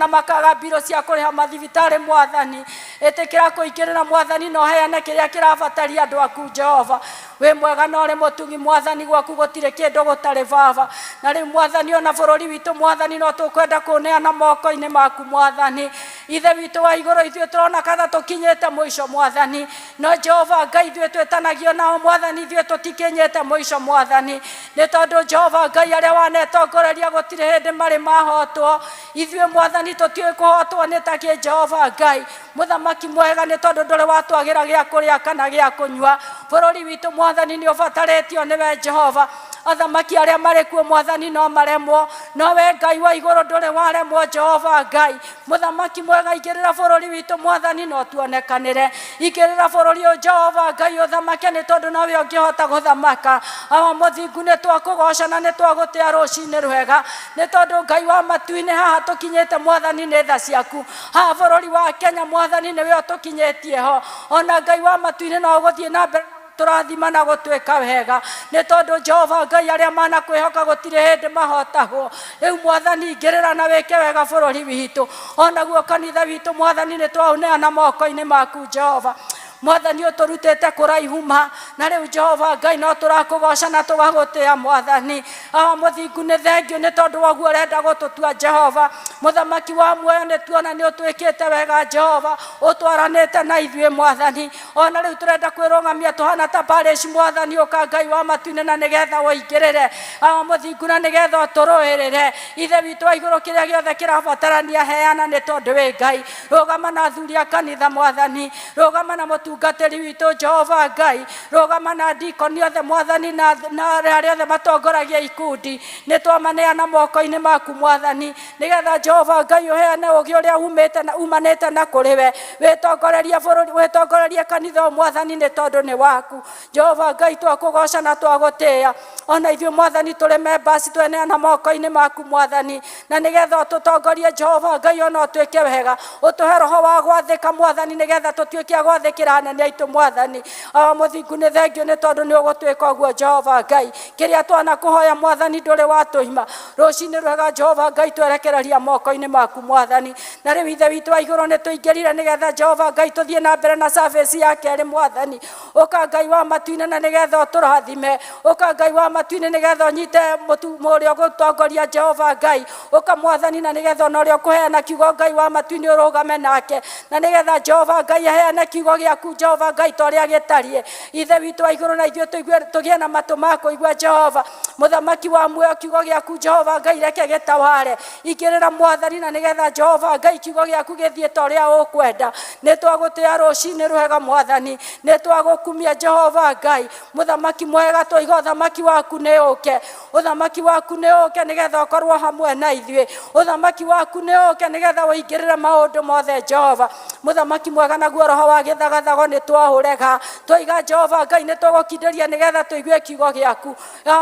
Na makaga mbirũ cia kũrĩha mathibitarĩ. Mwathani, ĩtĩkĩra kũingĩrĩra, Mwathani, na ũheane kĩrĩa kĩrabataria andũ aku. Jehova, wĩ mwega na ũrĩ mũtugi. Mwathani, gwaku gũtirĩ kĩndũ gũtarĩ, Baba. Na rĩu, Mwathani, ona bũrũri witũ, Mwathani, no tũkwenda kũneana moko-inĩ maku. Mwathani, Ithe witũ wa igũrũ, ithuĩ tũrona kana tũkinyĩte mũico, Mwathani, no Jehova Ngai, ithuĩ twĩtanagio nao. Mwathani, ithuĩ tũtikinyĩte mũico, Mwathani, nĩ tondũ Jehova Ngai, arĩa wanetongoreria gũtirĩ hĩndĩ marĩ mahotwo. Ithuĩ, Mwathani, tũtiũĩ kũhotwo nĩ takĩ. Jehova Ngai, Mũthamaki mwega, nĩ tondũ ndũrĩ watwagĩra gĩa kũrĩa kana gĩa kũnyua. Bũrũri witũ, Mwathani, nĩ ũbatarĩtio nĩwe. Jehova, athamaki arĩa marĩ kuo, Mwathani, no maremwo, no we Ngai wa igũrũ ndũrĩ waremwo. Jehova Ngai, Mũthamaki mwega, ingĩrĩra bũrũri witũ, Mwathani, no tuonekanĩre. Ingĩrĩra bũrũri ũyũ, Jehova Ngai, ũthamake, nĩ tondũ nowe ũngĩhota gũthamaka. Awa mũthingu, nĩ twakũgoca na nĩ twagũtĩa rũcinĩ rwega, nĩ tondũ Ngai wa matu-inĩ, haha tũkinyĩte, Mwathani, nĩ tha ciaku. Haha bũrũri wa Kenya, Mwathani, nĩwe ũtũkinyĩtie ho. Ona Ngai wa matu-inĩ, no ũgũthiĩ na mbere tũrathima na gũtuĩka wega, nĩ tondũ Jehova Ngai, arĩa manakwĩhoka gũtirĩ hĩndĩ mahotagwo. Rĩu, Mwathani, ingĩrĩra na wĩke wega bũrũri witũ. Onaguo kanitha witũ, Mwathani, nĩ twaũneana moko-inĩ maku. Jehova Mwathani, ũtũrutĩte kũraihu ma, na rĩu, Jehova Ngai, no tũrakũgoca na tũgagũtĩa. Mwathani, Awa mũthingu, nĩ thengiũ nĩ tondũ wa ũguo ũrenda gũtũtua. Jehova Mũthamaki wa muoyo, nĩ tuona nĩ ũtwĩkĩte wega. Jehova, ũtwaranĩte na ithuĩ. Mwathani, ona rĩu tũrenda kwĩrũgamia tũhana ta parish. Mwathani, ũka, Ngai wa matu-inĩ, na nĩgetha ũingĩrĩre, Awa mũthingu, na nĩgetha ũtũrũĩrĩre. Ithe witũ wa igũrũ, kĩrĩa gĩothe kĩrabatarania, heana, nĩ tondũ wĩ Ngai. Rũgama na athuri a kanitha. Mwathani, rũgama na mũtungatĩri witũ. Jehova Ngai, rũgama na ndikoni othe. Mwathani, na arĩa othe matongoragia ikundi, nĩ twamaneana moko-inĩ maku, Mwathani, nĩgetha Jehova Ngai ũheane ũgĩ ũrĩa umĩte na umanĩte na kũrĩ we. Wĩtongorerie bũrũri, wĩtongorerie kanitha ũyũ, Mwathani, nĩ tondũ nĩ waku. Jehova Ngai, twakũgoca na twagũtĩĩa. Ona ithuĩ, Mwathani, tũrĩ members, tweneana moko-inĩ maku, Mwathani, na nĩgetha ũtũtongorie. Jehova Ngai, ona ũtuĩke wega, ũtũhe roho wa gwathĩka, Mwathani, nĩgetha tũtuĩke a gwathĩkĩra anene aitũ. Mwathani, Awa mũthingu, nĩ thengiũ nĩ tondũ nĩ ũgũtuĩka ũguo. Jehova Ngai, kĩrĩa twanakũhoya, Mwathani, ndũrĩ watũima. Rũcinĩ rwega, Jehova Ngai, twerekereria moko-inĩ maku, Mwathani. Na rĩu, Ithe witũ wa igũrũ, nĩ tũingĩrire nĩgetha, Jehova Ngai, tũthiĩ na mbere na service ya kerĩ. Mwathani, ũka, Ngai wa matu-inĩ, na nĩgetha ũtũrathime. Ũka, Ngai wa matu-inĩ, nĩgetha ũnyite mũtu ũrĩa ũgũtongoria. Jehova Ngai, ũka, Mwathani, na nĩgetha ona ũrĩa ũkũheana kiugo, Ngai wa matu-inĩ, ũrũgame nake, na nĩgetha Jehova Ngai aheane kiugo gĩaku, Jehova Ngai, ta ũrĩa gĩtariĩ. Ithe witũ wa igũrũ, na ithuĩ tũigue, tũgĩe na matũ ma kũigua. Jehova Mũthamaki wa muoyo, kiugo gĩaku, Jehova Ngai, reke gĩtaware. Ingĩrĩra, Mwathani, na nĩgetha, Jehova Ngai, kiugo gĩaku gĩthiĩ ta ũrĩa ũkwenda. Nĩ twagũtĩa rũcinĩ rwega. Mwathani, nĩ twagũkumia. Jehova Ngai, Mũthamaki mwega, twaiga ũthamaki waku nĩ ũke, ũthamaki waku nĩ ũke, nĩgetha ũkorwo hamwe na ithuĩ. Ũthamaki waku nĩ ũke, nĩgetha ũingĩrĩre maũndũ mothe. Jehova Mũthamaki mwega, naguo roho wa gĩthagathago nĩ twaũrega. Twaiga, Jehova Ngai, nĩ tũgũkindĩria nĩgetha tũigue kiugo gĩaku.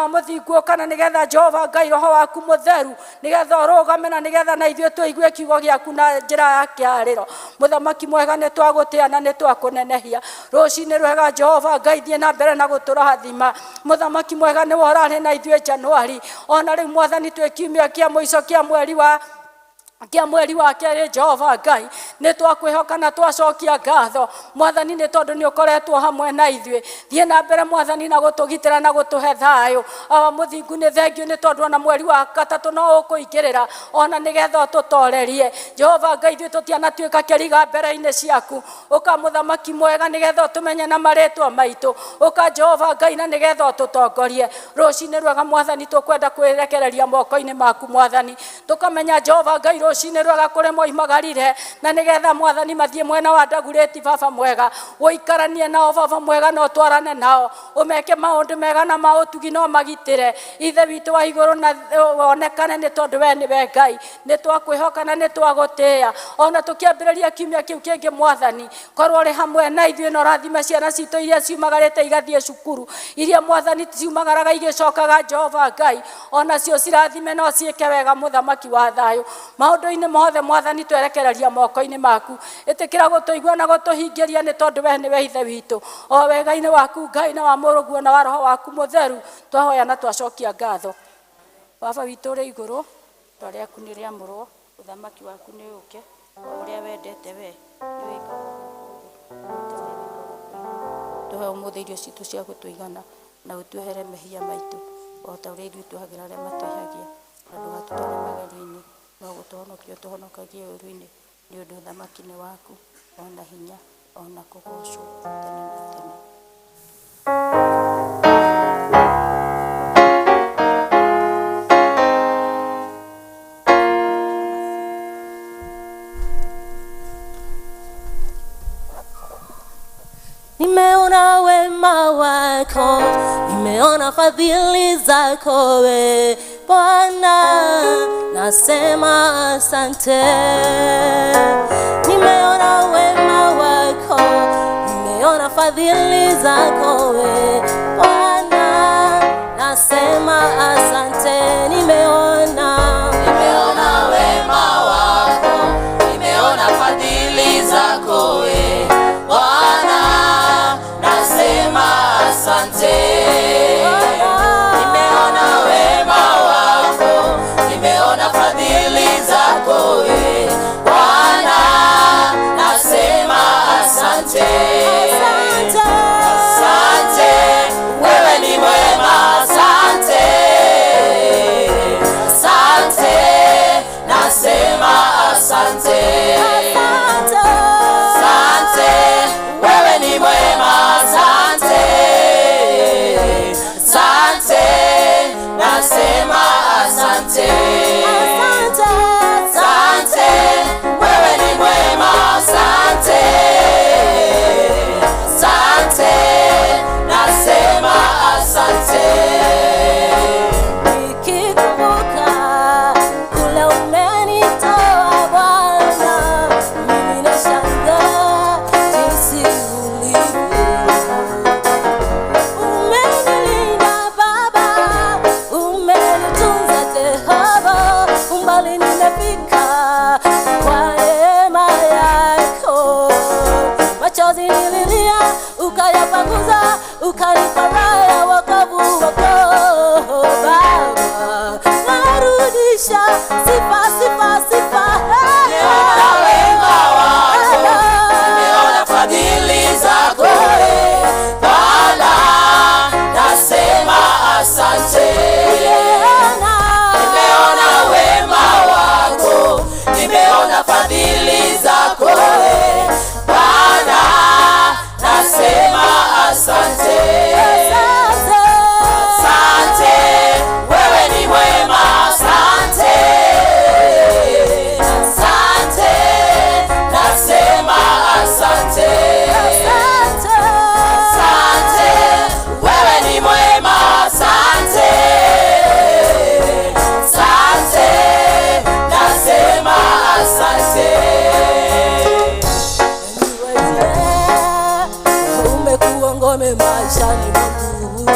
Mũthingu, ũkana nĩgetha, Jehova Ngai, roho waku mũtheru nĩgetha ũrũgame, na nĩgetha na ithuĩ tũigue kiugo gĩaku na njĩra ya kĩarĩro. Mũthamaki mwega, nĩ twagũtĩa na nĩ twakũnenehia rũcinĩ rwega. Jehova Ngai, thiĩ na mbere na gũtũrathima. Mũthamaki mwega, nĩwe ũrarĩ na ithuĩ Januari, ona rĩu, Mwathani, twĩ kiumia kĩa mũico kĩa mweri wa kerĩ. Jehova Ngai, nĩ twakwĩhoka na twacokia ngatho, Mwathani, nĩ tondũ nĩ ũkoretwo hamwe na ithuĩ. Thiĩ na mbere, Mwathani, na gũtũgitĩra na gũtũhe thayũ. Awa mũthingu, nĩ thengiũ nĩ tondũ ona mweri wa gatatũ no ũkũingĩrĩra, ona nĩgetha ũtũtorerie. Jehova Ngai, ithuĩ tũtianatuĩka kĩriga mbere-inĩ ciaku. Ũka, Mũthamaki mwega, nĩgetha ũtũmenye na marĩtwa maitũ. Ũka, Jehova Ngai, na nĩgetha ũtũtongorie rũcinĩ rwega. Mwathani, tũkwenda kwĩrekereria moko-inĩ maku. Mwathani, tũkamenya, Jehova Ngai, rũcinĩ rwega kũrĩ moimagarire, na nĩgetha, Mwathani, mathiĩ mwena wa Ndagurĩti. Baba mwega, ũikaranie nao. Baba mwega, na ũtwarane nao, ũmeke maũndũ mega na maũtugi, no magitĩre. Ithe witũ wa igũrũ, na wonekane, nĩ tondũ we nĩwe Ngai. Nĩ twakwĩhoka na nĩ twagũtĩĩa. Ona tũkĩambĩrĩria kiumia kĩu kĩngĩ, Mwathani, korwo ũrĩ hamwe na ithuĩ, na ũrathime ciana citũ iria ciumagarĩte igathiĩ cukuru, iria, Mwathani, ciumagaraga igĩcokaga. Jehova Ngai, onacio cirathime no ciĩke wega. Mũthamaki wa thayũ, maũndũ-inĩ mothe, Mwathani, twerekereria moko-inĩ maku. Ĩtĩkĩra gũtũigua na gũtũhingĩria, nĩ tondũ we nĩwe Ithe witũ. O wega-inĩ waku, Ngai, na wa Mũrũguo, na wa Roho waku Mũtheru, twahoya na twacokia ngatho. Baba witũ ũrĩ igũrũ, rĩtwa rĩaku nĩ rĩamũrwo. Ũthamaki waku nĩ ũũke, o ũrĩa wendete we nĩ wĩkagwo gũkũ thĩ ta ũrĩa wĩkagwo kũu igũrũ. Tũhe ũmũthĩ irio citũ cia gũtũigana, na ũtuohere mehia maitũ o ta ũrĩa ithuĩ tuohagĩra arĩa matwĩhagia, na ndũgatũtware magerio-inĩ, no gũtũhonokia ũtũhonokagie ũũru-inĩ, nĩ ũndũ ũthamaki nĩ waku, ona hinya, ona kũgoocwo tene na tene. Nimeona wema wako, nimeona fadhili zako we Bwana, nasema asante. Nimeona wema wako, nimeona fadhili zako we Bwana, nasema asante. Nimeona, Nimeona wema wako, nimeona fadhili zako we Bwana, nasema asante. Nimeona wema wako, nimeona fadhili zako we Bwana, nasema asante. Asante. Asante, wewe ni mwema, asante. Asante, nasema asante. Asante. Asante, wewe ni mwema, asante. Asante, nasema asante. Asante. Asante, wewe ni mwema, asante. Asante, nasema asante. Nikikumbuka kule umenitoa Bwana, mimi nashangaa jinsi ulivyo. Umenilinda Baba, umenitunza Jehova, umbali nimefika kwa neema yako. Machozi nililia, ukayapanguza, ukanipa raha ya wokovu wako Baba. Narudisha sifa, sifa, sifa. Nimeona wema wako, nimeona fadhili zako we Bwana, nasema asante. Nimeona wema wako, nimeona fadhili zako we Bwana, nasema asante. Asante, wewe ni mwema, asante. Asante, nasema asante. Asante, wewe ni mwema, asante. Asante, nasema asante. Umekuwa ngome maishani mwangu,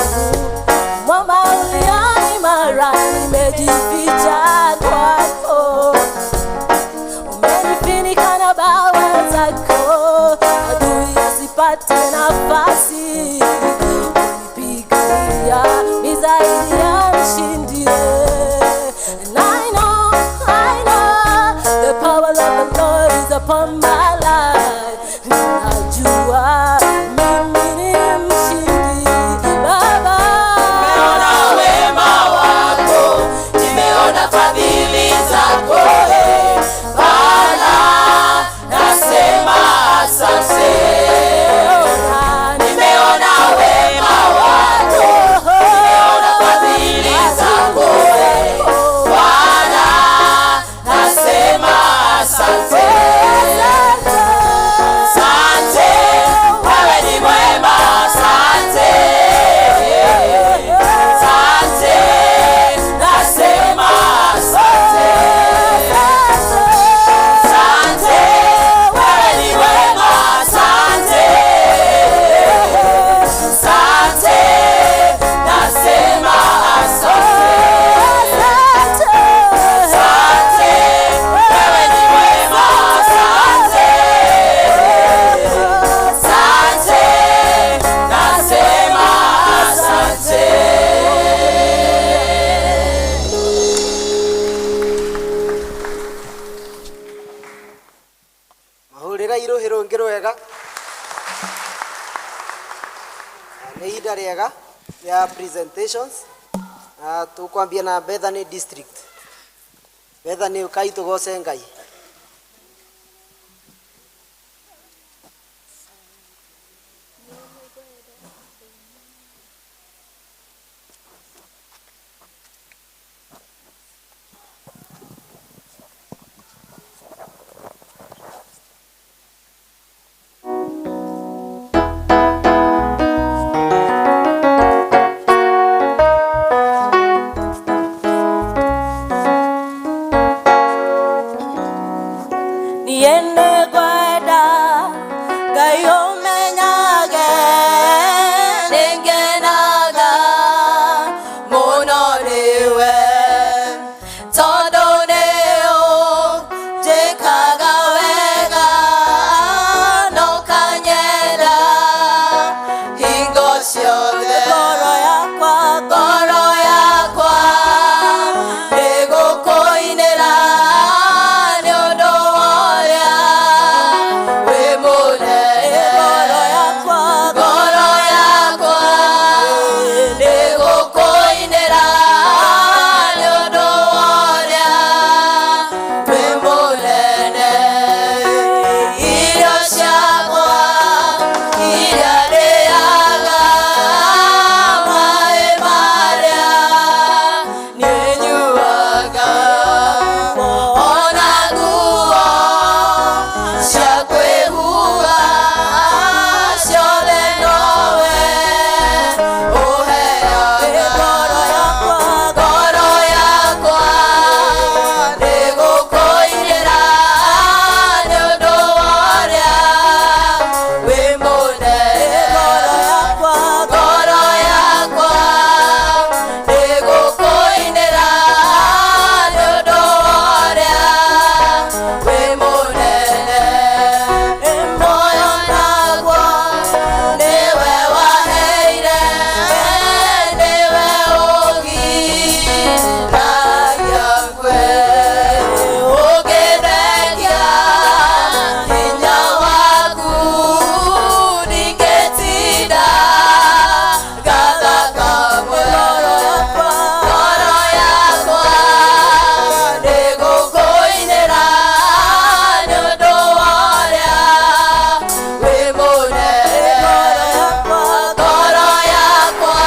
mwamba ulio imara, nimejificha kwako. Umenifunika na bawa zako, adui asipate nafasi. Unipigania ni zaidi ya mshindi. And I know, the power of the Lord is upon my life. Najua mimi ni mshindi, Baba. Nimeona wema wako, nimeona fadhili zako e Bwana, nasema asante. Nimeona wema wako, nimeona fadhili zako e Bwana, nasema asante. Hũrĩra irũhĩ rũngĩ rwega. Nĩ ihinda rĩega rĩa presentations. Na tũkwambia na Bethany District. Bethany ũkai tũgoce Ngai. Niene gwenda Ngai ũmenyage nĩngenaga mũno nĩwe tondũ nĩũnjĩkaga wega na ũkanyenda hingo ciothe. Ngoro yakwa, ngoro yakwa nĩgũkũinĩra nĩ ũndũ wa ũrĩa wĩ mũnene. Ngoro yakwa, ngoro yakwa nĩgũkũinĩra nĩ ũndũ wa ũrĩa wĩ mũnene. Irio ciakwa iria ndĩaga, maĩ marĩa niĩ nyuaga, ona nguo cia kwĩhumba ciothe nowe ũheaga. Ngoro yakwa nĩgũkũinĩra nĩ ũndũ wa ũrĩa wĩ mũnene. Ngoro yakwa nĩgũkũinĩra nĩ ũndũ wa ũrĩa wĩ mũnene. Muoyo naguo nĩwe waheire, nĩwe ũgiragia ngue. Ũngĩthengia hinya waku ndingĩtinda ngathaka mwe. Ngoro yakwa nĩgũkũinĩra nĩ ũndũ wa ũrĩa wĩ mũnene. Ngoro yakwa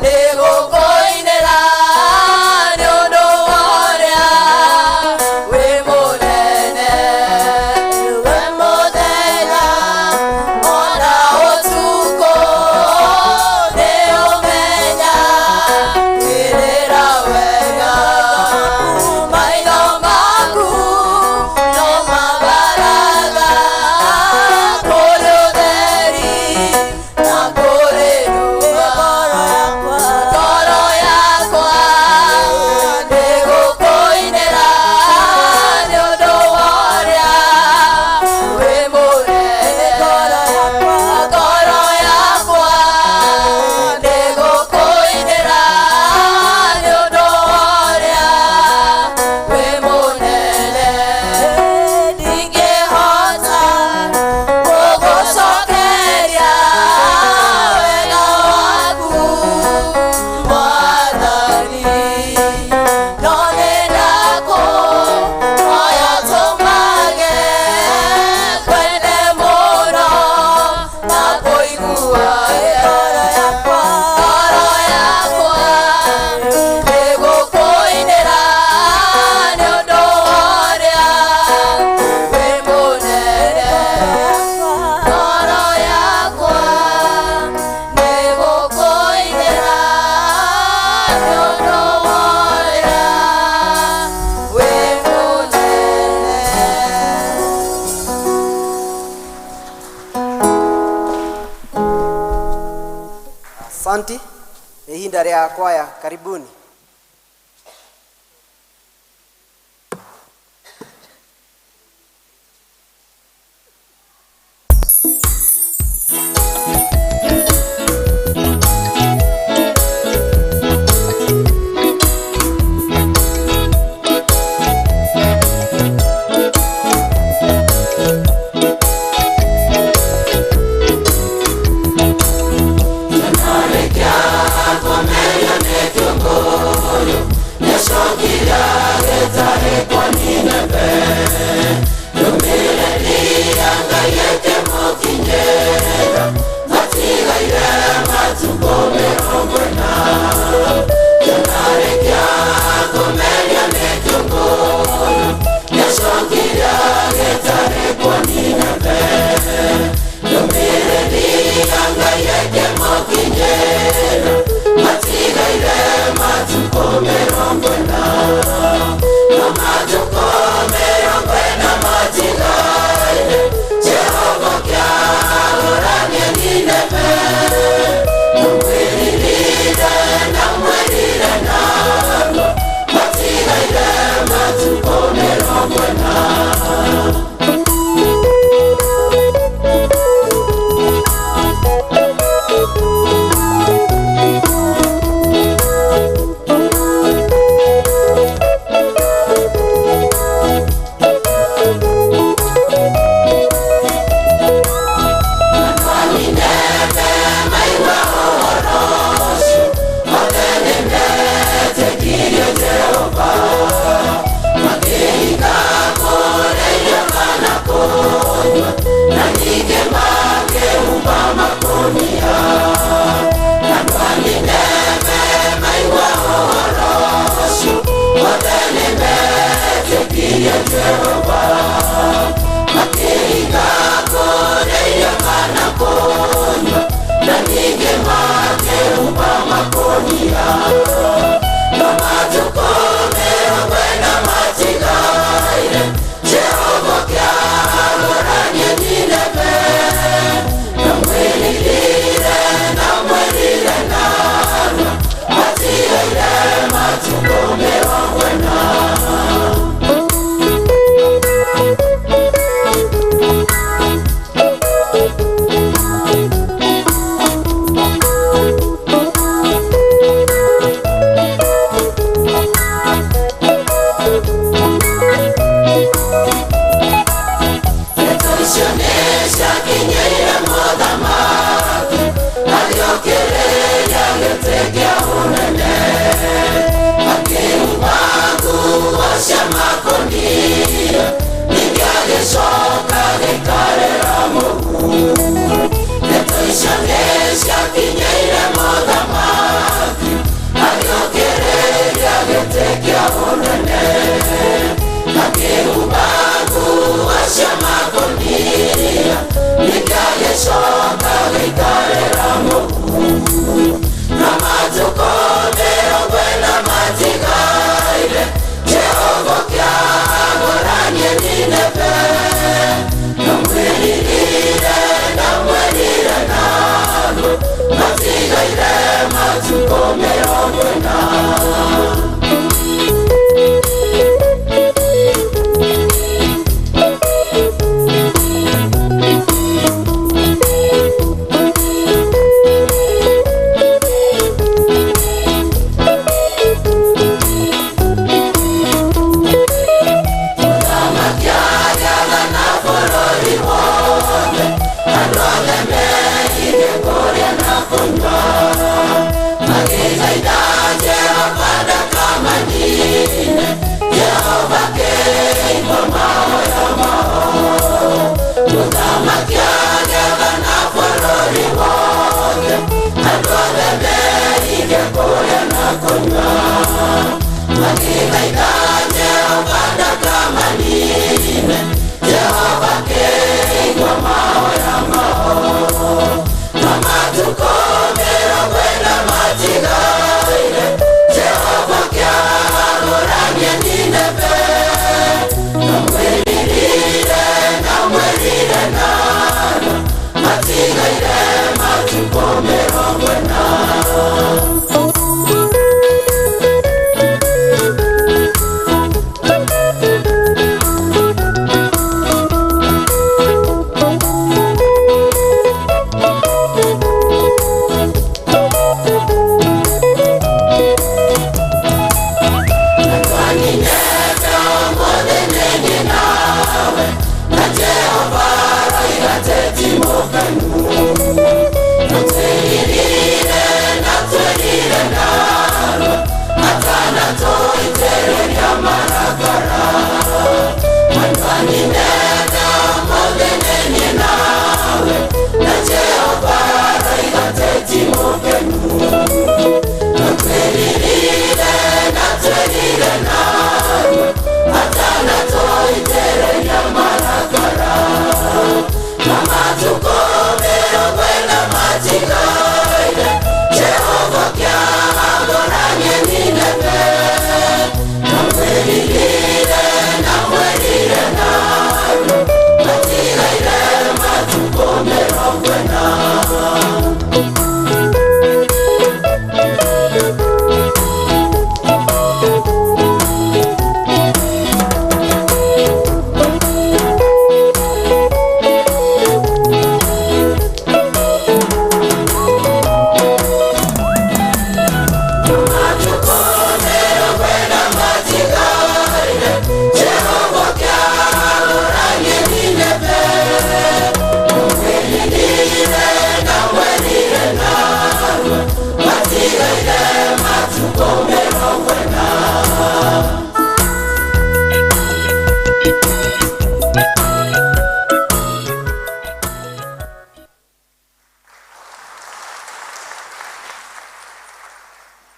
nĩgũkũinĩra nĩ ũndũ wa ũrĩa wĩ mũnene. We mũthenya ona ũtukũ nĩũmenyagĩrĩra wega. Maitho maku no mabaraga kũrĩ ũtheri na kũrĩ nduma. Ngoro yakwa nĩgũkũinĩra nĩ ũndũ wa ũrĩa wĩ mũnene. Ngoro yakwa nĩgũkũinĩra nĩ ũndũ wa ũrĩa wĩ mũnene. Ndingĩhota gũgũcokeria wega waku Mwathani, no nĩndakũhoya tũmage kwende mũno na kũiguage. Ngoro yakwa nĩgũkũinĩra nĩ ũndũ wa ũrĩa wĩ mũnene. Ngoro yakwa nĩgũkũinĩra nĩ ũndũ wa ũrĩa wĩ mũnene. Asanti. Nĩ ihinda rĩa kwaya, karibuni. Ngoro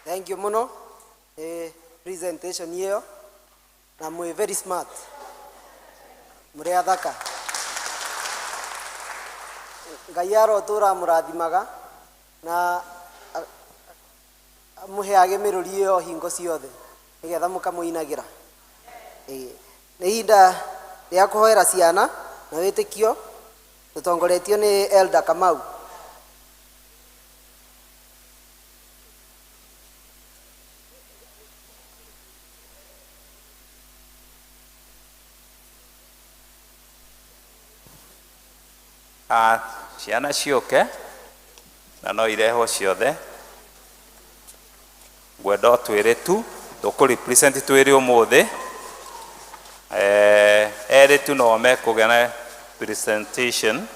Thank you muno presentation iyo na mwi very smart muri athaka Ngai arotura murathimaga na muheage miruri iyo hingo ciothe nigetha mukamuinagira. Nĩ ihinda rĩa kũhoera ciana na wĩtĩkio tũtongoretio nĩ Elder Kamau. Ciana ciũke na no irehwo ciothe ngwenda o twĩrĩ tu tũkũ represent twĩrĩ ũmũthĩ erĩ tu no mekũgĩa na presentation.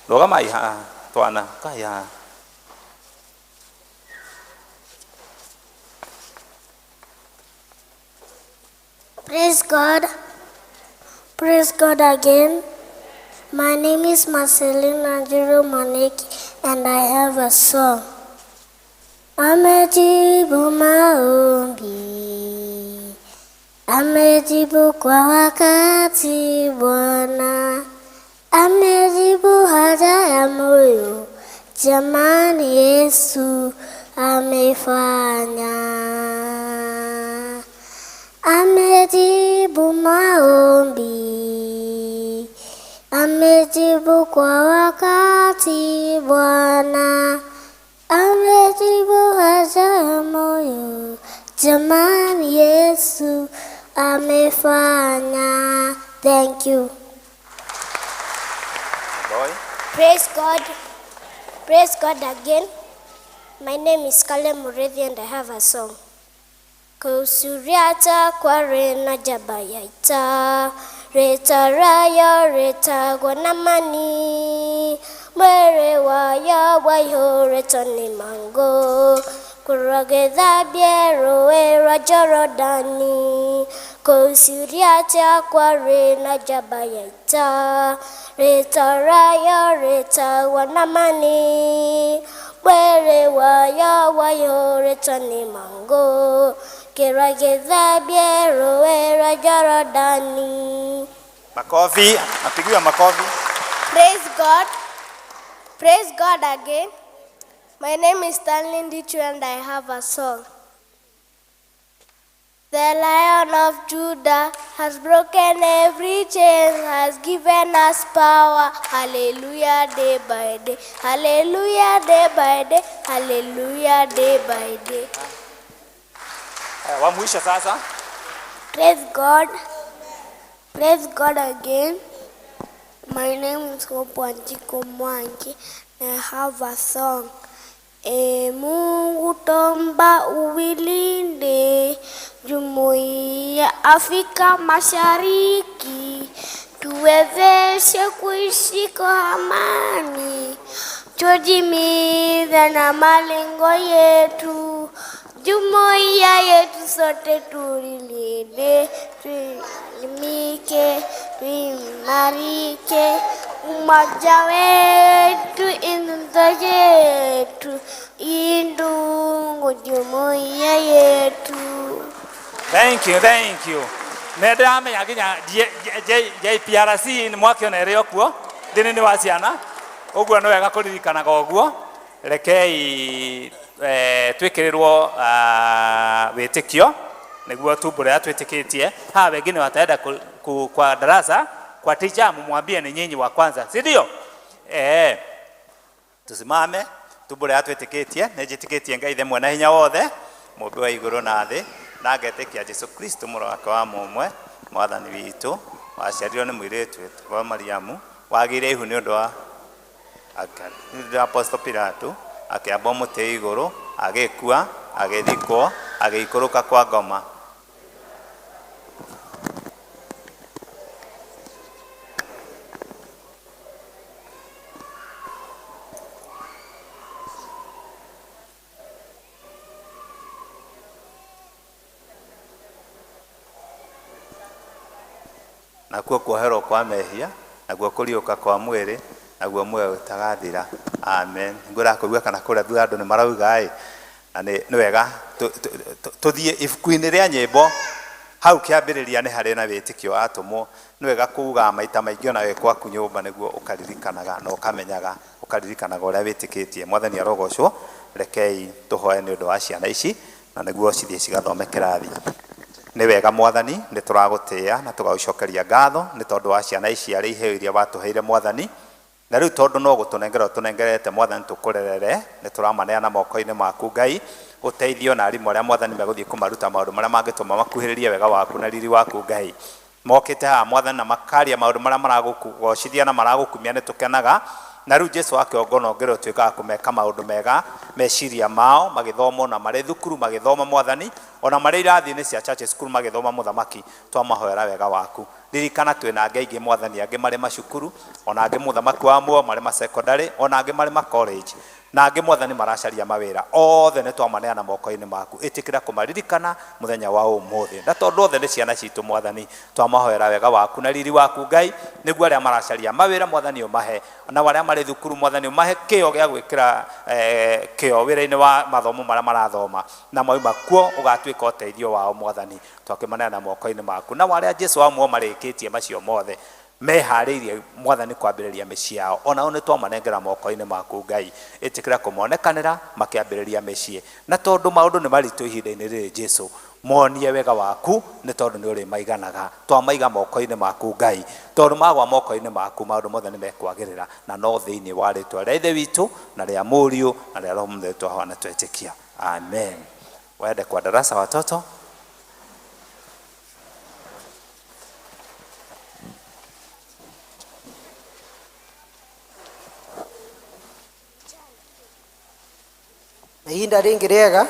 Rũgamai haha twana kai haha. Praise God. Praise God again. My name is Marceline Anjiro Monique and I have a song. Amejibu maombi, amejibu kwa wakati Bwana, amejibu haja ya moyo, jamani Yesu amefanya. Amejibu maombi, amejibu kwa wakati Bwana, amejibu haja ya moyo, jamani Yesu amefanya. Thank you. Boy. Praise God. Praise God again. My name is Kale Murethi and I have a song. Kusuriata kware na jabayaita retaraya retagwa na mani mwere waya waiho retoni mango kuragetha biero era Jorodani kusuriata kware na jabayaita retaraya retagwa na mani Mwĩrĩ wayo waihũrĩtwo nĩ mangũ, kĩragĩthambie rũĩ rwa Jorodani. Makofi, napigiwa makofi. Praise God. Praise God again. My name is Stanley Ndichu and I have a song. The Lion of Judah has broken every chain, has given us power. Hallelujah, day by day. Hallelujah, day by day. Hallelujah, day by day. Wa mwisho sasa. Praise God. Praise God again. My name is Hope Wanjiku Mwangi and I have a song. E Mungu tomba uilinde Jumuiya Afrika Mashariki, tuwezeshe kuishi kwa amani, tutimize na malengo yetu. Jumuiya yetu sote tulilinde, tuelimike, tuimarike, umoja wetu inzo yetu, indungu jumuiya yetu. Thank you, thank you. Nĩ ndĩramenya nginya JPRC nĩ mwakĩona ĩrĩ o kuo thĩinĩ wa ciana, ũguo nĩ wega kũririkanaga ũguo. Rekei twĩkĩrĩrwo wĩtĩkio nĩguo tumbũre ũrĩa twĩtĩkĩtie. Hawa wengine wataenda kwa darasa kwa teacher, mumwambie ni nyinyi wa kwanza, si ndio? Tusimame tumbũre ũrĩa twĩtĩkĩtie. Nĩ njĩtĩkĩtie Ngai Ithe mwene hinya wothe, mũmbi wa igũrũ na thĩ, na ngetĩkia Jesu Kristo mũrũ wake wa mũmwe, mwathani witũ, waciarirwo nĩ mũirĩtu wetagwo Mariamu, wagĩire ihu nĩ ũndũ wa Apostle Pilato, akĩambwo mũtĩ igũrũ, agĩkua, agĩthikwo, agĩikũrũka kwa ngoma. Nakuo kuoherwo kwa mehia, naguo kũriũka kwa mwĩrĩ, naguo muoyo ũtagathira. Amen. Ngwĩra kũigua kana kũrĩa thutha andũ nĩ marauga ĩ, na nĩ wega tũthiĩ ibuku-inĩ rĩa nyĩmbo hau kĩambĩrĩria nĩ harĩ na wĩtĩkio atũmwo. Nĩ wega kuuga maita maingĩ ona wĩ kwaku nyũmba nĩguo ũkaririkanaga na ũkamenyaga, ũkaririkanaga ũrĩa wĩtĩkĩtie. Mwathani arogocwo. Rekei tũhoe nĩ ũndũ wa ciana ici na nĩguo cithiĩ cigathome kĩrathi. Nĩ wega Mwathani, nĩ tũragũtĩĩa na tũgagũcokeria ngatho nĩ tondũ wa ciana ici arĩa iheo iria watũheire Mwathani. Na rĩu tondũ no gũtũnengera ũtũnengerete Mwathani tũkũrerere, nĩ tũramaneana moko-inĩ maku Ngai, ũteithio na arimũ arĩa Mwathani megũthiĩ kũmaruta maũndũ marĩa mangĩtũma makuhĩrĩrie wega waku na riri waku Ngai. Mokĩte haha Mwathani na makaria maũndũ marĩa maragũkugocithia na maragũkumia, nĩ tũkenaga. Na rĩu Jesu akĩongona ũngĩrwo tuĩkaga kũmeka maũndũ mega meciria mao magĩthoma ona marĩ thukuru magĩthoma Mwathani, ona marĩ irathi-inĩ cia church school magĩthoma mũthamaki, twamahoera wega waku. Ririkana twĩna angĩ aingĩ Mwathani, angĩ marĩ macukuru, ona angĩ mũthamaki wa muoyo marĩ ma secondary, ona angĩ marĩ ma college, na angĩ Mwathani maracaria mawĩra. Othe nĩ twamaneana moko-inĩ maku, ĩtĩkĩra kũmaririkana mũthenya wa ũmũthĩ. Na tondũ othe nĩ ciana citũ Mwathani, twamahoera wega waku na riri waku Ngai, nĩguo arĩa maracaria mawĩra Mwathani ũmahe, na arĩa marĩ thukuru Mwathani ũmahe kĩo gĩa gwĩkĩra kĩo wĩra-inĩ wa mathomo marĩa marathoma, na mauma kuo ũgatuĩka ũteithio wao Mwathani. Twakĩmaneana moko-inĩ maku. Na arĩa Jesu wa muoyo marĩkĩtie macio mothe meharĩirie Mwathani kwambĩrĩria mĩciĩ yao, onao nĩ twamanengera moko-inĩ maku Ngai, ĩtĩkĩra kũmonekanĩra makĩambĩrĩria mĩciĩ. Na tondũ maũndũ nĩ maritũ ihinda-inĩ rĩrĩ Jesu, monie wega waku nĩ tondũ nĩ ũrĩmaiganaga. Twamaiga moko-inĩ maku Ngai, tondũ magwa moko-inĩ maku maũndũ mothe nĩ mekwagĩrĩra, na no thĩinĩ wa rĩtwa rĩa Ithe witũ na rĩa Mũriũ na rĩa Roho Mũtheru twahoya na twetĩkia. Amen. Waende kwa darasa watoto. Na ihinda rĩngĩ rĩega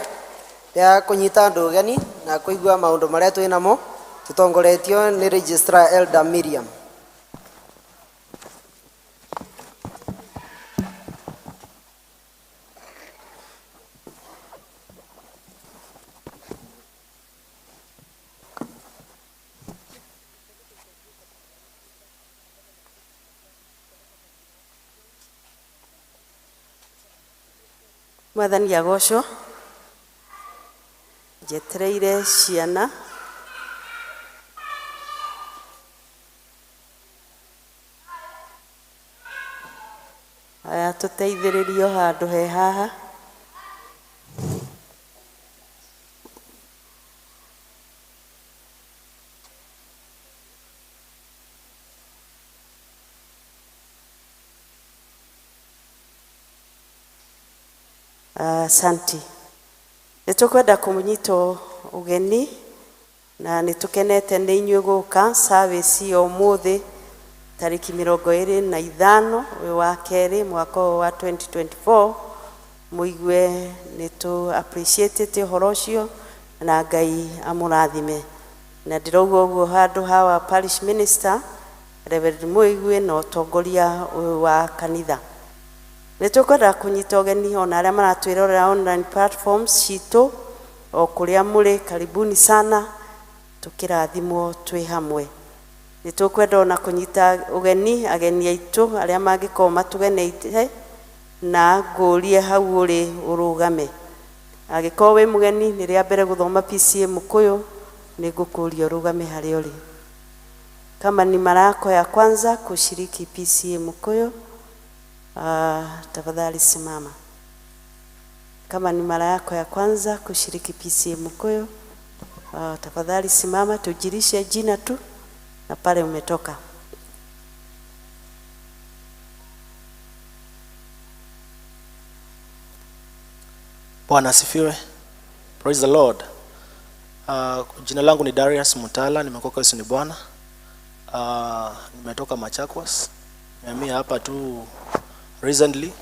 rĩa kũnyita andũ ũgeni na kũigua maũndũ marĩa twĩ namo, tũtongoretio nĩ Registrar Elder Miriam. Mwathani agocwo. Njetereire ciana. Aya tũteithĩrĩrio handũ he haha. Asanti. Nĩ tũkwenda kũmũnyita ũgeni na nĩ tũkenete nĩ inyuĩ gũka service ya ũmũthĩ tarĩki 25 ũyũ wa kerĩ mwaka ũyũ wa 2024. Mũigue nĩ tũ appreciate ũhoro ũcio na Ngai amũrathime. Na ndĩrauga ũguo handũ ha wa parish minister Reverend Mũigue na ũtongoria ũyũ wa kanitha. Nĩ tũkwenda kũnyita ũgeni ona arĩa maratwĩrorera online platforms citũ o kũrĩa mũrĩ, karibuni sana, tũkĩrathimwo twĩ hamwe. Nĩ tũkwenda ona kũnyita ũgeni ageni aitũ arĩa mangĩkorwo matũgeneire, na ngũrie hau ũrĩ ũrũgame. Angĩkorwo wĩ mũgeni nĩ rĩa mbere gũthoma PCA Mũkũyũ, nĩ ngũkũria ũrũgame harĩa ũrĩ. Kama ni mara yako ya kwanza kushiriki PCA Mukuyu, tafadhali simama. Kama ni mara yako ya kwanza kushiriki PCA Mukuyu, tafadhali simama, tujirishe jina tu na pale umetoka. Bwana asifiwe. Praise the Lord. Jina langu ni Darius Mutala, nimeokoka, Yesu ni Bwana. Nimetoka Machakos. Nimehamia hapa tu recently.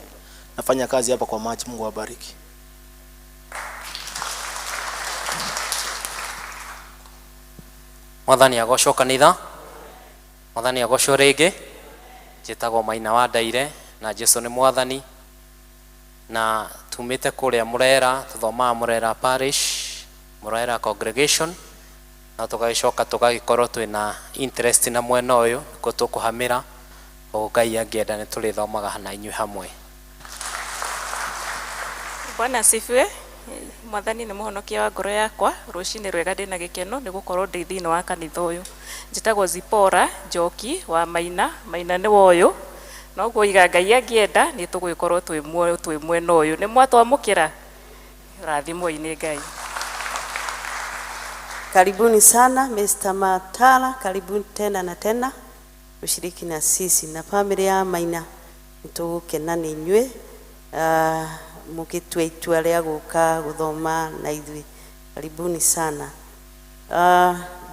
Nafanya kazi hapa kwa maji. Mungu awabariki. Mwathani agocwo kanitha. Mwathani agocwo rĩngĩ. Njĩtagwo Maina wa Ndaire na Jesu nĩ Mwathani, na tumĩte kũrĩa Mũrera, tũthomaga Mũrera Parish, Mũrera Congregation, na tũgagĩcoka tũgagĩkorwo twĩna interest na mwena ũyũ nĩkuo tũkũhamĩra. Koguo Ngai angĩenda nĩ tũrĩthomaga na inyuĩ hamwe. Bwana asifiwe. Mwathani nĩ mũhonokia wa ngoro yakwa. Rũcinĩ rwega, ndĩna gĩkeno nĩ gũkorwo ndĩ thĩinĩ wa kanitha ũyũ. Njĩtagwo Zipora Njoki wa Maina. Maina nĩ woyũ, noguo iga Ngai angĩenda nĩ tũgũgĩkorwo twĩ muoyo twĩ mwena ũyũ. Nĩ mwatwamũkĩra, rathimwoi nĩ Ngai. Karibuni sana Mr. Matala, karibuni tena na tena ushiriki na sisi na family ya Maina. Nĩtũgũkena nĩ inyuĩ mũgĩtua itua rĩa gũka gũthoma na ithuĩ. Karibuni sana.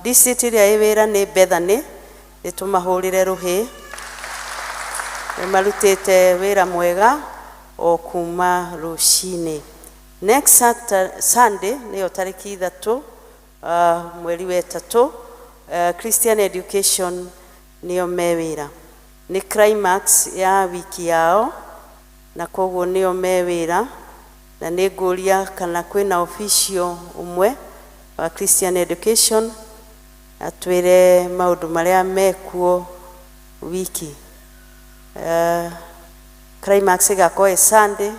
District ĩrĩa ĩ wĩra nĩ Bethany, nĩ tũmahũrĩre rũhĩ. Nĩ marutĩte wĩra mwega o kuma rũcinĩ. Next Sunday nĩyo tarĩki 3 mweri wa ĩtatũ, Christian Education nĩo me wĩra. Nĩ climax ya wiki yao na koguo nĩo me wĩra, na nĩ ngũria kana kwĩna official ũmwe wa Christian Education atwĩre maũndũ marĩa mekuo wiki. Climax ĩgakorwo ĩ Sunday.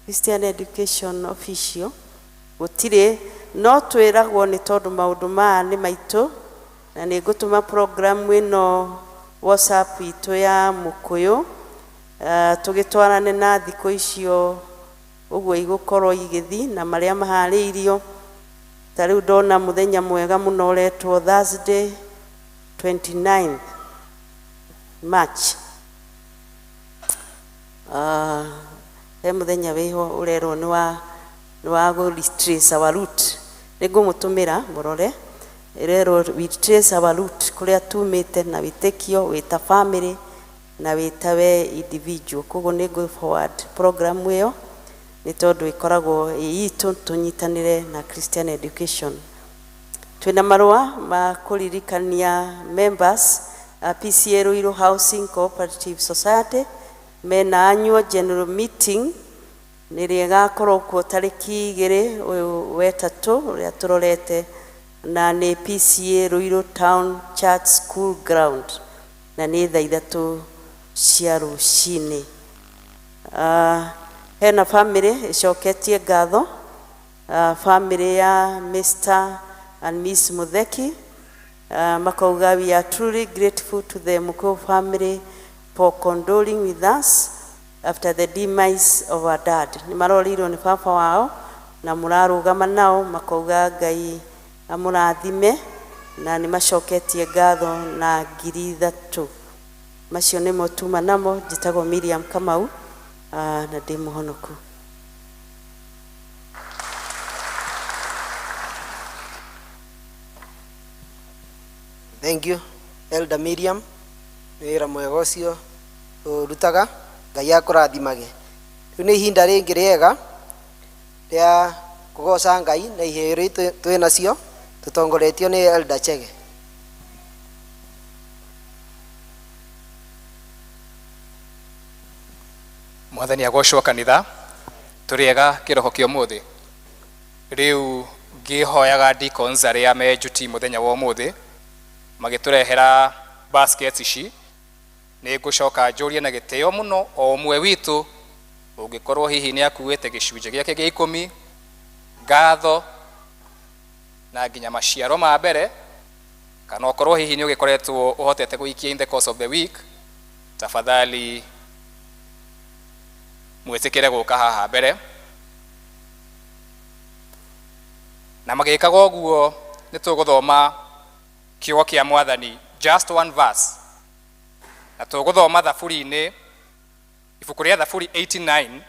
Christian Education official gũtirĩ, no twĩragwo nĩ tondũ maũndũ maya nĩ maitũ, na nĩ ngũtũma program ĩno WhatsApp itũ ya Mũkũyũ, tũgĩtwarane na thikũ icio ũguo igũkorwo igĩthiĩ na marĩa maharĩirio. Ta rĩu ndona mũthenya mwega mũno ũretwo Thursday 29 March. He mũthenya wĩho ũrerwo nĩ wa gũ retrace our route. Nĩ ngũmũtũmĩra mũrore. Ĩrerwo we trace our route, kũrĩa tumĩte na wĩtĩkio wĩ ta family na wĩ ta we individual. Koguo nĩ ngũ forward program ĩyo nĩ tondũ ĩkoragwo ĩ itũ tũnyitanĩre na Christian Education. Twĩna marũa ma kũririkania members a PCA Ruiru Housing Cooperative Society mena annual general meeting nĩrĩa ĩgakorwo kuo tarĩki 2 ũyũ wetatũ ũrĩa tũrorete, na nĩ PCA Ruiru Town Church School Ground, na nĩ thaa 3 cia rũcinĩ. Hena family icoketie ngatho, family ya Mr. and Miss Mutheki, makauga we are truly grateful to the Mukuyu family for condoling with us after the demise of our dad. Nĩ marorirwo nĩ baba wao na mũrarũgama nao, makauga Ngai amũrathime, na nĩ macoketie ngatho na 3,000. Macio nĩmo tuma namo. Njĩtagwo Miriam Kamau, na ndĩ mũhonoku. Thank you, Elder Miriam. Nĩ wĩra mwega ũcio ũrutaga. Ngai akũrathimage. Rĩu nĩ ihinda rĩngĩ rĩega rĩa kũgoca Ngai na iheo iria twĩ nacio tũtongoretio nĩ Elder Chege. Mwathani agocwo. Kanitha, tũrĩega kĩroho kĩa ũmũthĩ. Rĩu ngĩhoyaga deacons arĩa me njuti mũthenya wa ũmũthĩ magĩtũrehera baskets ici, nĩ ngũcoka njũrie na gĩtĩo mũno o ũmwe witũ ũngĩkorwo hihi nĩ akuĩte gĩcunjĩ gĩake gĩa ikũmi, ngatho na nginya maciaro ma mbere, kana ũkorwo hihi nĩ ũgĩkoretwo ũhotete gũikia in the course of the week, tafadhali mwĩtĩkĩre gũka haha mbere. Na magĩkaga ũguo, nĩ tũgũthoma kiugo kĩa Mwathani, just one verse, na tũgũthoma Thaburi-inĩ, ibuku rĩa Thaburi 89,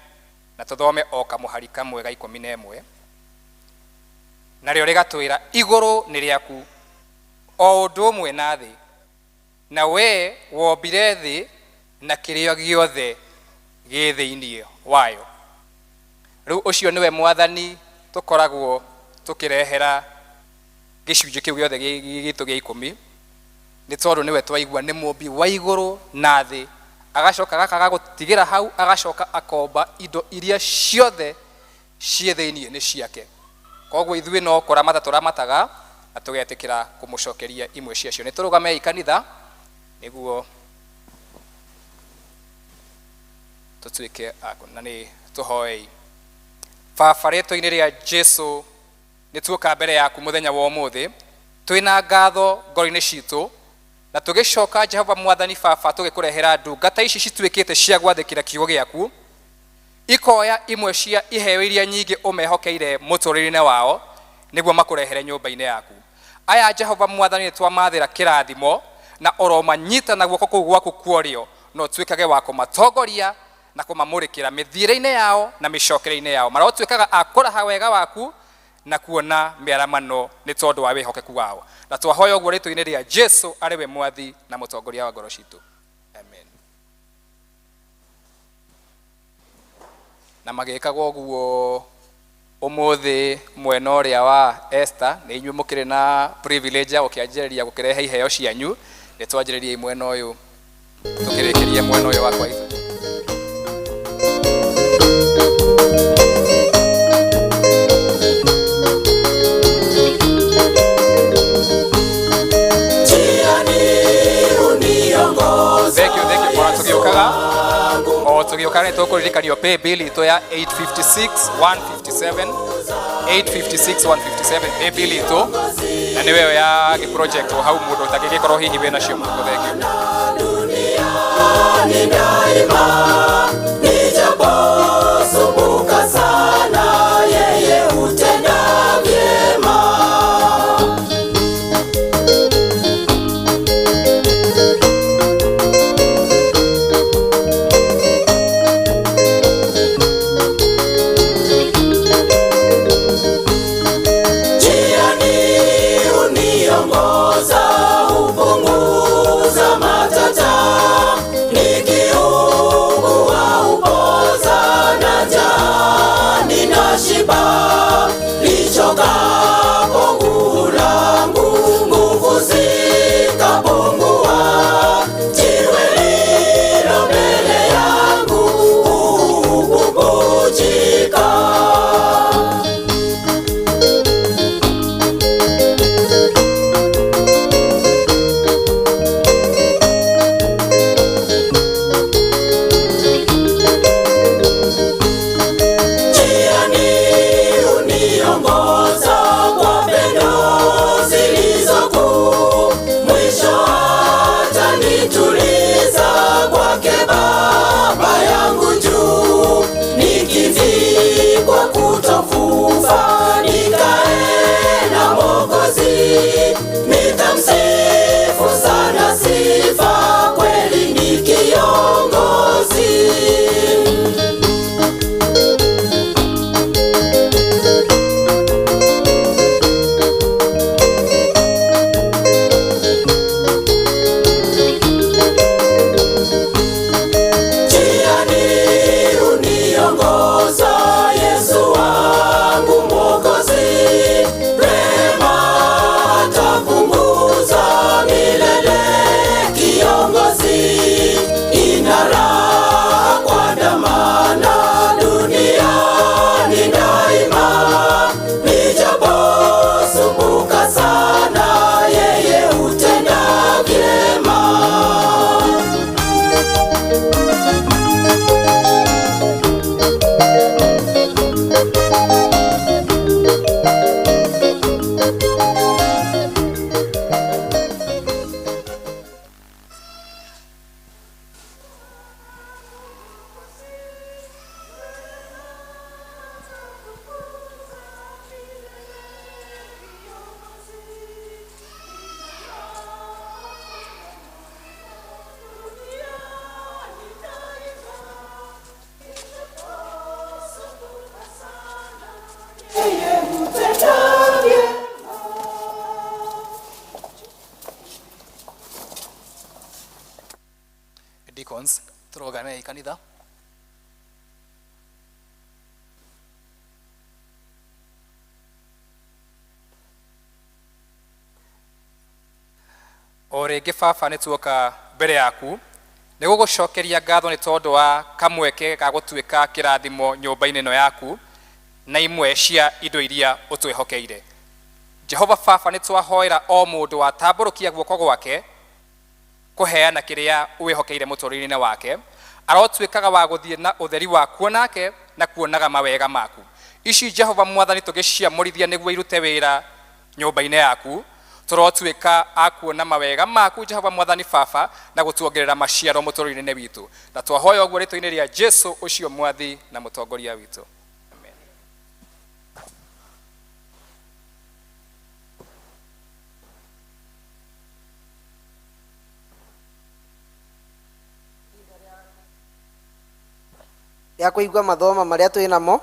na tũthome o kamũhari kamwe ga 11, narĩo rĩgatwĩra, "Igũrũ nĩ rĩaku o ũndũ ũmwe na thĩ, na we wombire thĩ na kĩrĩa gĩothe gĩ thĩinĩ wayo." Rĩu ũcio nĩwe Mwathani tũkoragwo tũkĩrehera gĩcunjĩ kĩu gĩothe gitũ gĩa ikũmi, nĩ tondũ nĩwe twaigua nĩ mũmbi wa igũrũ na thĩ, agacoka gakaga gũtigĩra hau, agacoka akomba indo iria ciothe ciĩ thĩinĩ nĩ ciake. Koguo ithuĩ no kũramata tũramataga na tũgetĩkĩra kũmũcokeria imwe ciacio. Nĩ tũrũgamei kanitha nĩguo tũtuĩke a na nĩ tũhoei. Baba, rĩtwa-inĩ rĩa Jesu, nĩ tuoka mbere yaku mũthenya wa ũmũthĩ twĩna ngatho ngoro-inĩ citũ, na tũgĩcoka, Jehova Mwathani Baba, tũgĩkũrehera ndungata ici cituĩkĩte cia gwathĩkĩra kiugo gĩaku, ikoya imwe cia iheo iria nyingĩ ũmehokeire mũtũrĩre-inĩ wao nĩguo makũrehere nyũmba-inĩ yaku. Aya, Jehova Mwathani, nĩ twamathĩra kĩrathimo, na oromanyita na guoko kũu gwaku kworio, na ũtuĩkage wa kũmatongoria na kũmamũrĩkĩra mĩthiĩre-inĩ yao na mĩcokere-inĩ yao. Marotuĩkaga a kũraha wega waku na kuona mĩaramano nĩ tondũ wa wĩhokeku wao. Na twahoya ũguo rĩtwa-inĩ rĩa Jesu, arĩ we Mwathi na mũtongoria wa ngoro citũ, amen. Na magĩkaga ũguo, ũmũthĩ mwena ũrĩa wa Esther nĩ inyuĩ mũkĩrĩ na privilege ya gũkĩanjĩrĩria gũkĩrehe iheo cianyu. Nĩ twanjĩrĩriei mwena ũyũ, tũkĩrĩkĩrie mwena ũyũ wakwa itũ. Njiani uniongoza. Thank you, thank you. Ona tũgĩũkaga, o tũgĩũkaga, nĩ tũkũririkanio pay bill itũ ya 856 157, 856 157, pay bill itũ, na nĩ weyo ya gĩ project o hau mũndũ ũtangĩgĩkorwo hihi wĩ nacio mũhuko. Thank you. Duniani daima, nijaposumbuka sana, yeye hutenda vyema. Njiani uniongoza, hupunguza matata, nikiugua. Deacons. Tũrũgamei kanitha. O rĩngĩ baba nĩ tuoka mbere yaku nĩ gũgũcokeria ngatho nĩ tondũ wa kamweke ga gũtuĩka kĩrathimo nyũmba-inĩ ĩno yaku na imwe cia indo iria ũtwĩhokeire. Jehova baba nĩ twahoera o mũndũ watambũrũkia guoko gwake kũheana kĩrĩa wĩhokeire mũtũrĩre-inĩ wake, arotuĩkaga wa gũthiĩ na ũtheri waku nake na kuonaga mawega maku. Ici Jehova mwathani tũgĩciamũrithia nĩguo irute wĩra nyũmba-inĩ yaku, tũrotuĩka a kuona mawega maku Jehova mwathani baba na gũtuongerera maciaro mũtũrĩre-inĩ witũ. Na twahoya ũguo rĩtwa-inĩ rĩa Jesu ũcio mwathi na mũtongoria witũ. Amen. Rĩa kũigua mathoma marĩa twĩ namo,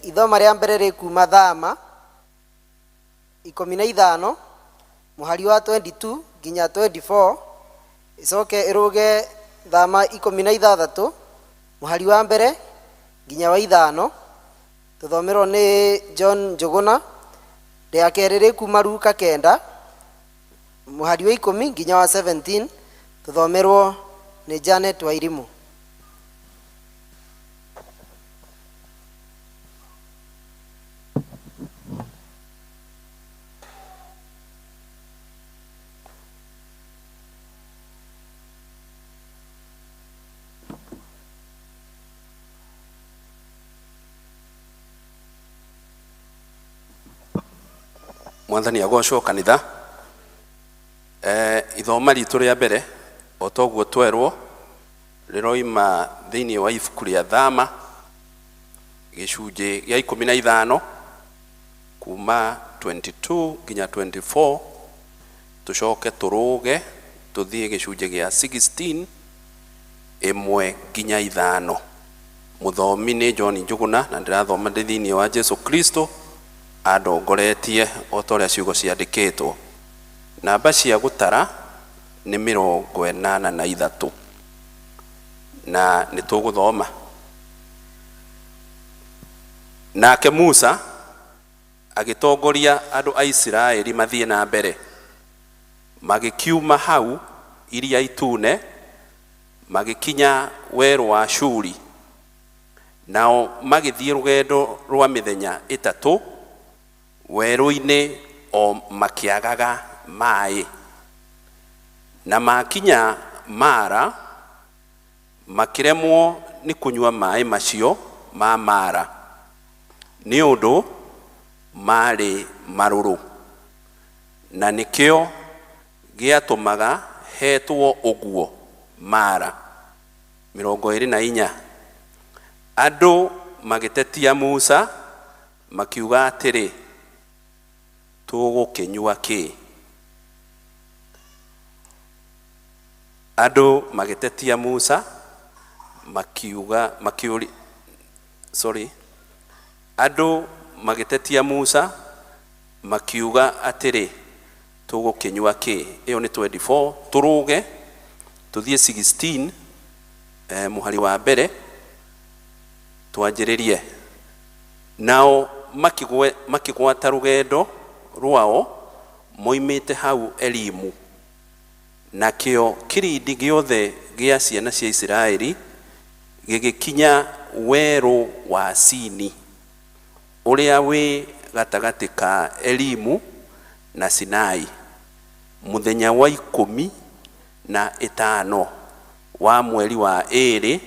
ithoma rĩa mbere rĩ kuma Thama 15 mũhari wa 22 nginya 24, ĩcoke ĩrũge Thama 16 mũhari wa mbere nginya wa 5, tũthomerwo nĩ John Njũgũna. Rĩa kerĩ rĩ kuma Luka 9 mũhari wa 10 nginya wa 17, tũthomerwo nĩ Janet Wairimu. Mwathani agocwo kanitha. Ithoma ritũ rĩa mbere o toguo twerwo rĩroima thĩinĩ wa ibuku rĩa Thama gĩcunjĩ gĩa 15 kuma 22 nginya 24, tũcoke tũrũge tũthiĩ gĩcunjĩ gĩa 16 1 nginya 5. Mũthomi nĩ John Njũgũna na ndĩrathoma ndĩ thĩinĩ wa Jesu Kristo andongoretie o ta ũrĩa ciugo ciandĩkĩtwo. Namba cia gũtara nĩ 83 na nĩ tũgũthoma. Nake Musa agĩtongoria andũ a Isiraeli mathiĩ na mbere, magĩkiuma hau Iria Itune magĩkinya werũ wa Shuri. Nao magĩthiĩ rũgendo rwa mĩthenya 3 werũ-inĩ o makĩagaga maĩ. Na makinya Mara makĩremwo nĩ kũnyua maĩ macio ma Mara, nĩ ũndũ marĩ marũrũ, na nĩkĩo gĩatũmaga hetwo ũguo Mara. 24 Andũ magĩtetia Musa makiuga atĩrĩ, tũgũkĩnyua kĩ? Andũ magĩtetia Musa makiuga makiũri sorry Andũ magĩtetia Musa makiuga atĩrĩ, tũgũkĩnyua kĩ? Ĩyo nĩ 24. Tũrũge tũthiĩ 16 mũhari wa mbere twanjĩrĩrie. Nao makĩgwata rũgendo rwao moimĩte hau Elimu, nakĩo kĩrindi gĩothe gĩa ciana cia Isiraeli gĩgĩkinya werũ wa Sini, ũrĩa wĩ gatagatĩ ka Elimu na Sinai, mũthenya wa 15 wa mweri wa 2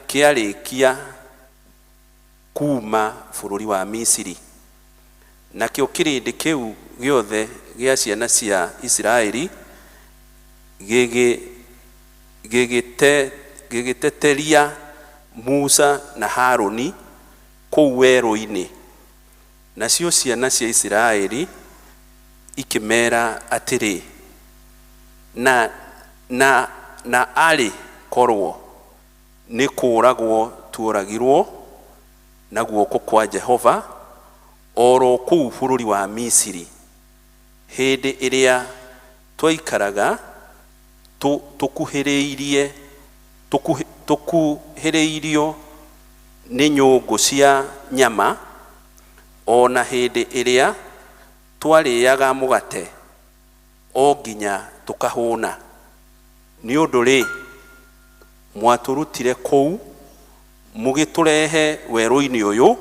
kĩarĩkia kuma bũrũri wa Misiri. Nakĩo kĩrĩndĩ kĩu gĩothe gĩa ciana cia Isiraeli gĩgĩteteria Musa na Harũni kũu werũ-inĩ. Nacio ciana cia Isiraeli ikĩmera atĩrĩ, na na na arĩ korwo nĩ kũũragwo tuoragirwo na guoko kwa Jehova oro kũu bũrũri wa Misiri, hĩndĩ ĩrĩa twaikaraga Tũkuhĩrĩirie tũkuhĩrĩirio nĩ nyũngũ cia nyama, o na hĩndĩ ĩrĩa twarĩaga mũgate o nginya tũkahũna. Nĩ ũndũ rĩ, mwatũrutire kũu mũgĩtũrehe werũ-inĩ ũyũ,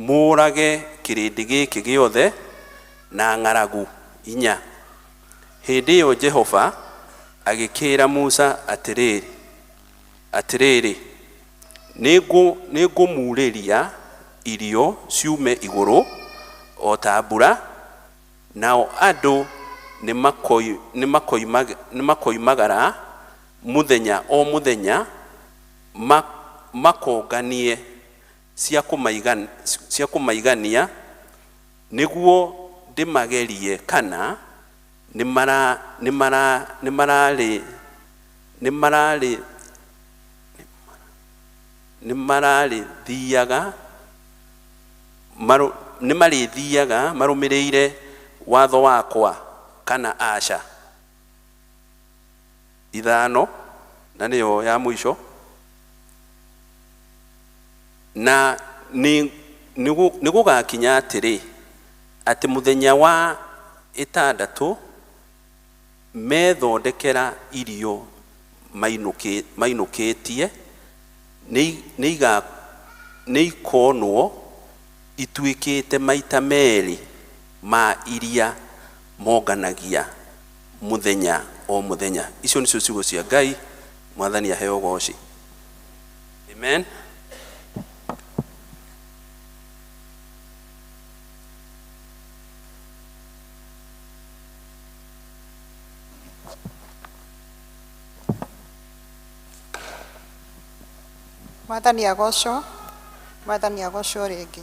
mũũrage kĩrĩndĩ gĩkĩ gĩothe na ng'aragu inya. Hĩndĩ ĩyo Jehova agĩkĩĩra Musa atĩrĩrĩ, atĩrĩrĩ, nĩngũmuurĩria irio ciume igũrũ o ta mbura, nao andũ nĩmakoimagara mũthenya o mũthenya makonganie cia kũmaigania, nĩguo ndĩmagerie kana nĩmarĩthiaga marũmĩrĩire watho wakwa kana aca. 5, na nĩyo ya mũico. Na nĩgũgakinya atĩrĩ, atĩ mũthenya wa ĩtandatũ methondekera irio mainũkĩtie, nĩikonwo ituĩkĩte maita 2 ma iria monganagia mũthenya o mũthenya. Icio nĩcio ciugo cia Ngai. Mwathani aheo ũgoci. Amen. Mwathani agocwo. Mwathani agocwo rĩngĩ.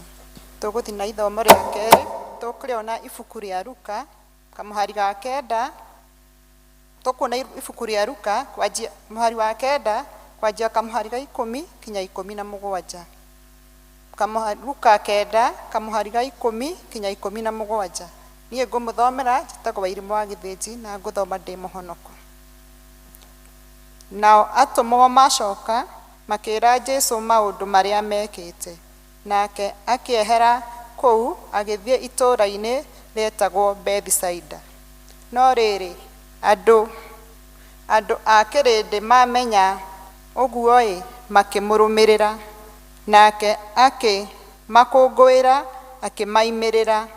Tũgũthiĩ na ithomo rĩa kerĩ, tũkũrĩona ibuku rĩa Luka kamũhari ga 9. Tũkuona ibuku rĩa Luka kwanjia mũhari wa 9 kwanjia kamũhari ga 10 kinya 17. Luka 9 kamũhari ga 10 kinya 17. Niĩ ngũmũthomera, njĩtagwo Wairimũ wa Gĩthĩnji na ngũthoma ndĩ mũhonoko. Nao atũmwo macoka makĩra Jesũ maũndũ marĩa mekĩte. Nake akĩehera kũu agĩthiĩ itũũra-inĩ rĩetagwo Bethisaida. No rĩrĩ, andũ a kĩrĩndĩ mamenya ũguo-ĩ, makĩmũrũmĩrĩra. Nake akĩmakũngũĩra, akĩmaimĩrĩra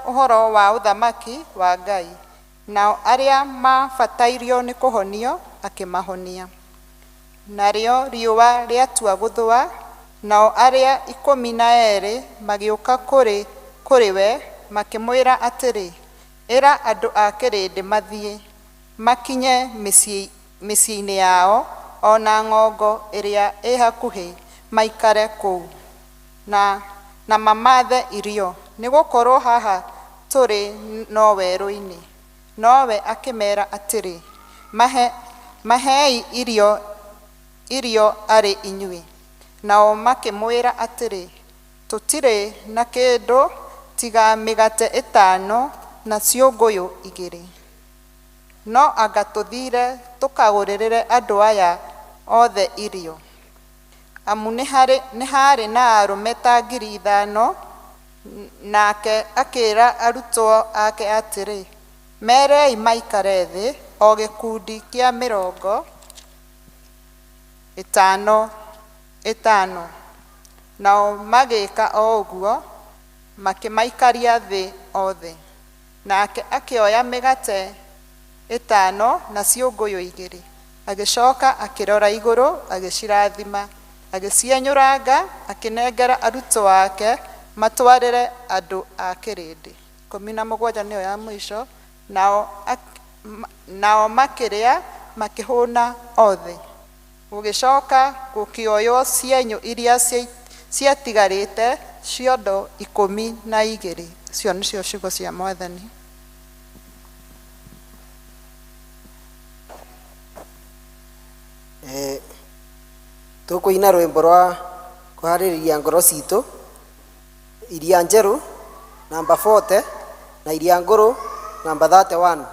ũhoro wa ũthamaki wa Ngai, nao arĩa maabatairio nĩ kũhonio akĩmahonia. Narĩo riũa rĩatua gũthũa, nao arĩa 12 magĩũka kũrĩ we, makĩmwĩra atĩrĩ, ĩra andũ a kĩrĩndĩ mathiĩ, makinye mĩciĩ-inĩ yao, o na ng'ongo ĩrĩa ĩ hakuhĩ, maikare kũu, na mamathe irio, nĩgũkorwo haha tũrĩ no werũ-inĩ. Nowe akĩmera atĩrĩ, mahei irio arĩ inyuĩ. Nao makĩmwĩra atĩrĩ, tũtirĩ na kĩndũ tiga mĩgate 5 na ciũngũyũ 2. No anga tũthiire tũkagũrĩre andũ aya othe irio. Amu nĩ harĩ na arũme ta 5,000. Nake akĩra arutwo ake atĩrĩ, merei maikare thĩ o gĩkundi kĩa 50 50. Nao magĩka o ũguo, makĩmaikaria thĩ othe. Nake akĩoya mĩgate 5 na ciũngũyũ 2, agĩcoka akĩrora igũrũ, agĩcirathima, agĩcienyũranga, akĩnengera arutwo ake matwarĩre andũ a kĩrĩndĩ. 17 nĩyo ya mũico. Nao makĩrĩa makĩhũna othe. Gũgĩcoka gũkĩoywo cienyũ iria ciatigarĩte, ciondo 12. Icio nĩcio ciugo cia Mwathani. Tũkũina rwĩmbo rwa kũharĩrĩria ngoro citũ, iria njerũ namba 40 na iria ngũrũ Number 31.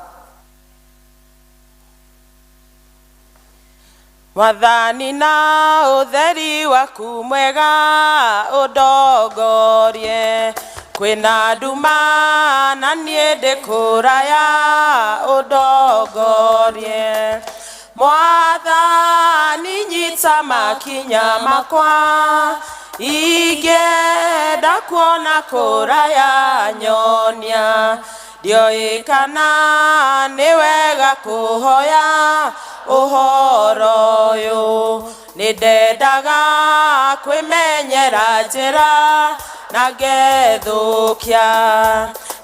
Mwathani na ũtheri waku mwega ũndongorie, kwĩna nduma na niĩ ndĩ kũraya ũndongorie. Mwathani nyita makinya makwa, ingĩenda kuona kũraya nyonia. Ndiũĩ kana nĩ wega kũhoya ũhoro ũyũ, nĩ ndendaga kwĩmenyera njĩra na ngethũkia.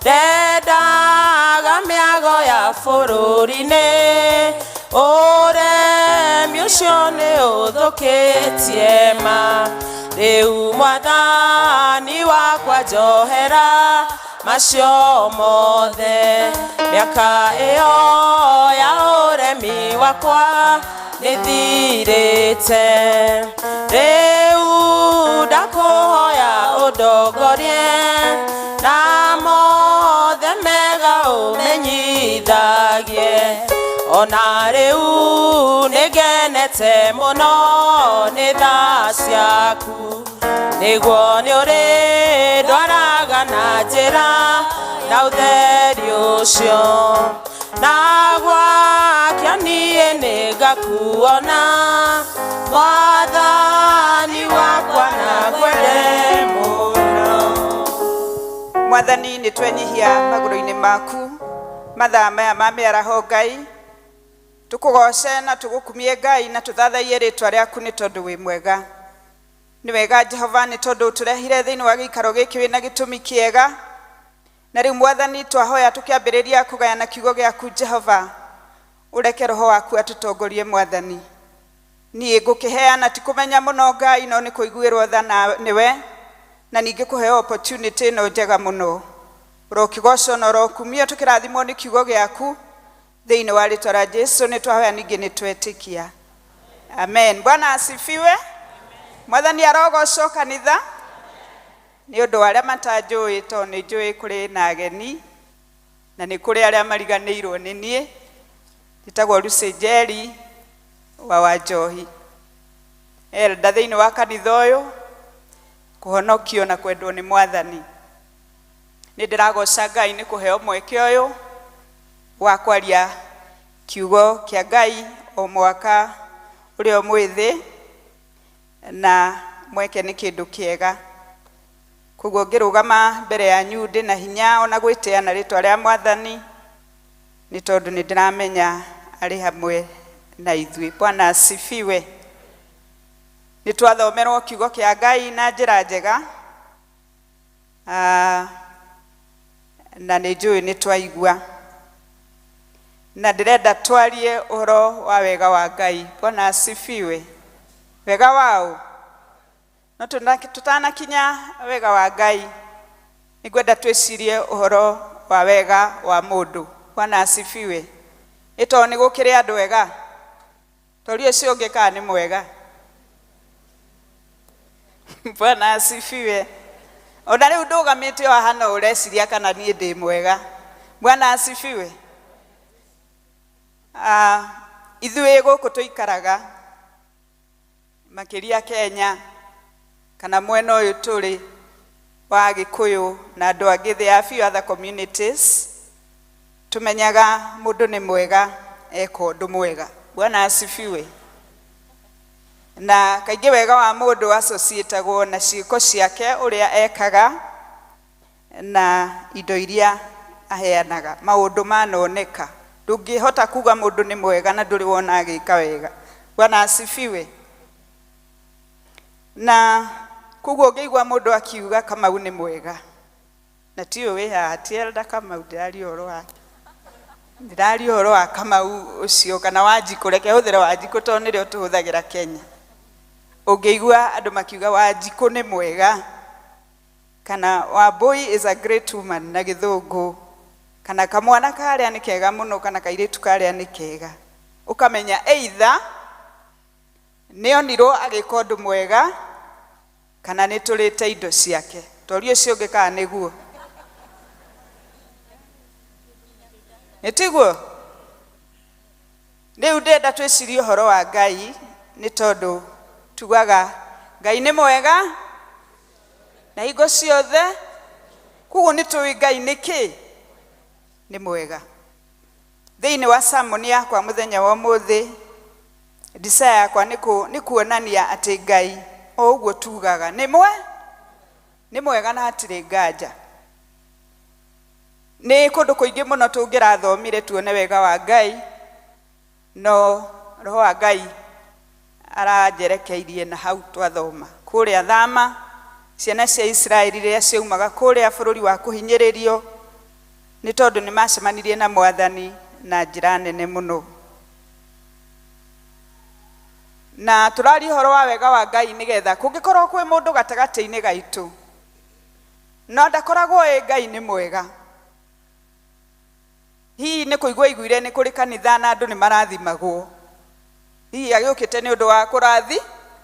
Ndendaga mĩago ya bũrũri-inĩ, ũremi ũcio nĩ ũthũkĩtie ma. Rĩu Mwathani wakwa njohera macio mothe, mĩaka ĩyo ya ũremi wakwa nĩthirĩte. Rĩu ndakũhoya ũndongorie na mothe mega ũmenyithagie. Ona rĩu nĩngenete mũno nĩ tha ciaku, nĩguo nĩũrĩndwaraga na njĩra na ũtheri ũcio. Na gwakĩa niĩ nĩngakuona Mwathani wakwa na ngwende mũno. Mwathani nĩ twenyihia magũrũ-inĩ maku mathaa maya ma mĩaraho Ngai, tũkũgoce na tũgũkumie Ngai na tũthathaiye rĩtwa rĩaku nĩ tondũ wĩ mwega. Nĩ wega Jehova nĩ tondũ ũtũrehire thĩinĩ wa gĩikaro gĩkĩ wĩna gĩtũmi kĩega. Na rĩu Mwathani twahoya tũkĩambĩrĩria kũgayana kiugo gĩaku Jehova, ũreke roho waku atũtongorie Mwathani. Niĩ ngũkĩheana ti kũmenya mũno Ngai, no nĩ kũiguĩrwo tha nĩwe, na ningĩ kũheo opportunity ĩno njega mũno. Ũrokĩgocwo na ũrokumio tũkĩrathimwo nĩ kiugo gĩaku thĩinĩ wa rĩtwa rĩa Jesu nĩ twahoya ningĩ nĩ twetĩkia. Amen. Bwana asifiwe. Mwathani arogocwo kanitha. Nĩ ũndũ wa arĩa matanjũĩ, tondũ nĩ njũĩ kũrĩ na ageni na nĩ kũrĩ arĩa mariganĩirwo nĩ niĩ. Njĩtagwo Lucy Njeri wa Wanjohi, elder thĩinĩ wa kanitha ũyũ, kũhonokio na kwendwo nĩ Mwathani. Nĩ ndĩragoca Ngai nĩ kũheo mweke ũyũ wa kwaria kiugo kĩa Ngai o mwaka ũrĩa mwĩthĩ, na mweke nĩ kĩndũ kĩega. Koguo ngĩrũgama mbere yanyu ndĩna hinya ona gwĩtĩa na rĩtwa rĩa Mwathani, nĩ tondũ nĩ ndĩramenya arĩ hamwe na ithuĩ. Bwana asifiwe. Nĩ twathomerwo kiugo kĩa Ngai na njĩra njega, na nĩ njũĩ nĩ twaigua, na ndĩrenda twarie ũhoro wa wega wa Ngai. Bwana asifiwe. Wega wao no tũtanakinya wega wa Ngai, nĩngwenda twĩcirie ũhoro wa wega wa mũndũ. Bwana asifiwe. Ĩ tondũ nĩ gũkĩrĩ andũ ega, toria ũcio ũngĩ kana nĩ mwega. Bwana asifiwe. Ona rĩu ndũgamĩte o haha no ũreciria kana niĩ ndĩ mwega. Bwana asifiwe. Ithuĩ gũkũ tũikaraga makĩria Kenya kana mwena ũyũ tũrĩ wa Gĩkũyũ na andũ angĩ, there are few other communities, tumenyaga mũndũ nĩ mwega eka ũndũ mwega. Bwana asifiwe. Na kaingĩ wega wa mũndũ associatagwo na ciĩko ciake, ũrĩa ekaga na indo iria aheanaga, maũndũ manoneka. Ndũngĩhota kuga mũndũ nĩ mwega na ndũrĩ wona agĩka wega. Bwana asifiwe. Na koguo ũngĩigua mũndũ akiuga Kamau nĩ mwega, na ti ũyũ wĩ haha, ti Elder Kamau ndĩraria ũhoro wake, ndĩraria ũhoro wa Kamau ũcio kana Wanjikũ, reke hũthĩre Wanjikũ tondũ nĩrĩo tũhũthagĩra Kenya. Ũngĩigua andũ makiuga Wanjikũ nĩ mwega, kana Wambui is a great woman na gĩthũngũ, kana kamwana karĩa nĩ kega mũno, kana kairĩtu karĩa nĩ kega, ũkamenya either nĩonirwo agĩka ũndũ mwega kana nĩ tũrĩte indo ciake. Toria ũcio ũngĩ kana nĩguo. Nĩ tiguo? Rĩu ndĩrenda twĩcirie ũhoro wa Ngai nĩ tondũ tugaga Ngai nĩ mwega na hingo ciothe, koguo nĩ tũĩ Ngai nĩ kĩ? Nĩ mwega. Thĩinĩ wa sermon yakwa mũthenya wa ũmũthĩ, desire yakwa nĩ kuonania atĩ Ngai o ũguo tugaga nĩ mwe nĩ mwega na hatirĩ nganja. Nĩ kũndũ kũingĩ mũno tũngĩrathomire tuone wega wa Ngai, no roho wa Ngai aranjerekeirie na hau twathoma kũrĩa Thama, ciana cia Isiraeli rĩrĩa ciaumaga kũrĩa bũrũri wa kũhinyĩrĩrio nĩ tondũ nĩ macemanirie na Mwathani na njĩra nene mũno. Na tũraria ũhoro wa wega wa Ngai nĩgetha kũngĩkorwo kwĩ mũndũ gatagatĩ-inĩ gaitũ no ndakoragwo ĩ Ngai nĩ mwega, hihi nĩ kũigua aiguire nĩ kũrĩ kanitha na andũ nĩ marathimagwo, hihi agĩũkĩte nĩ ũndũ wa kũrathi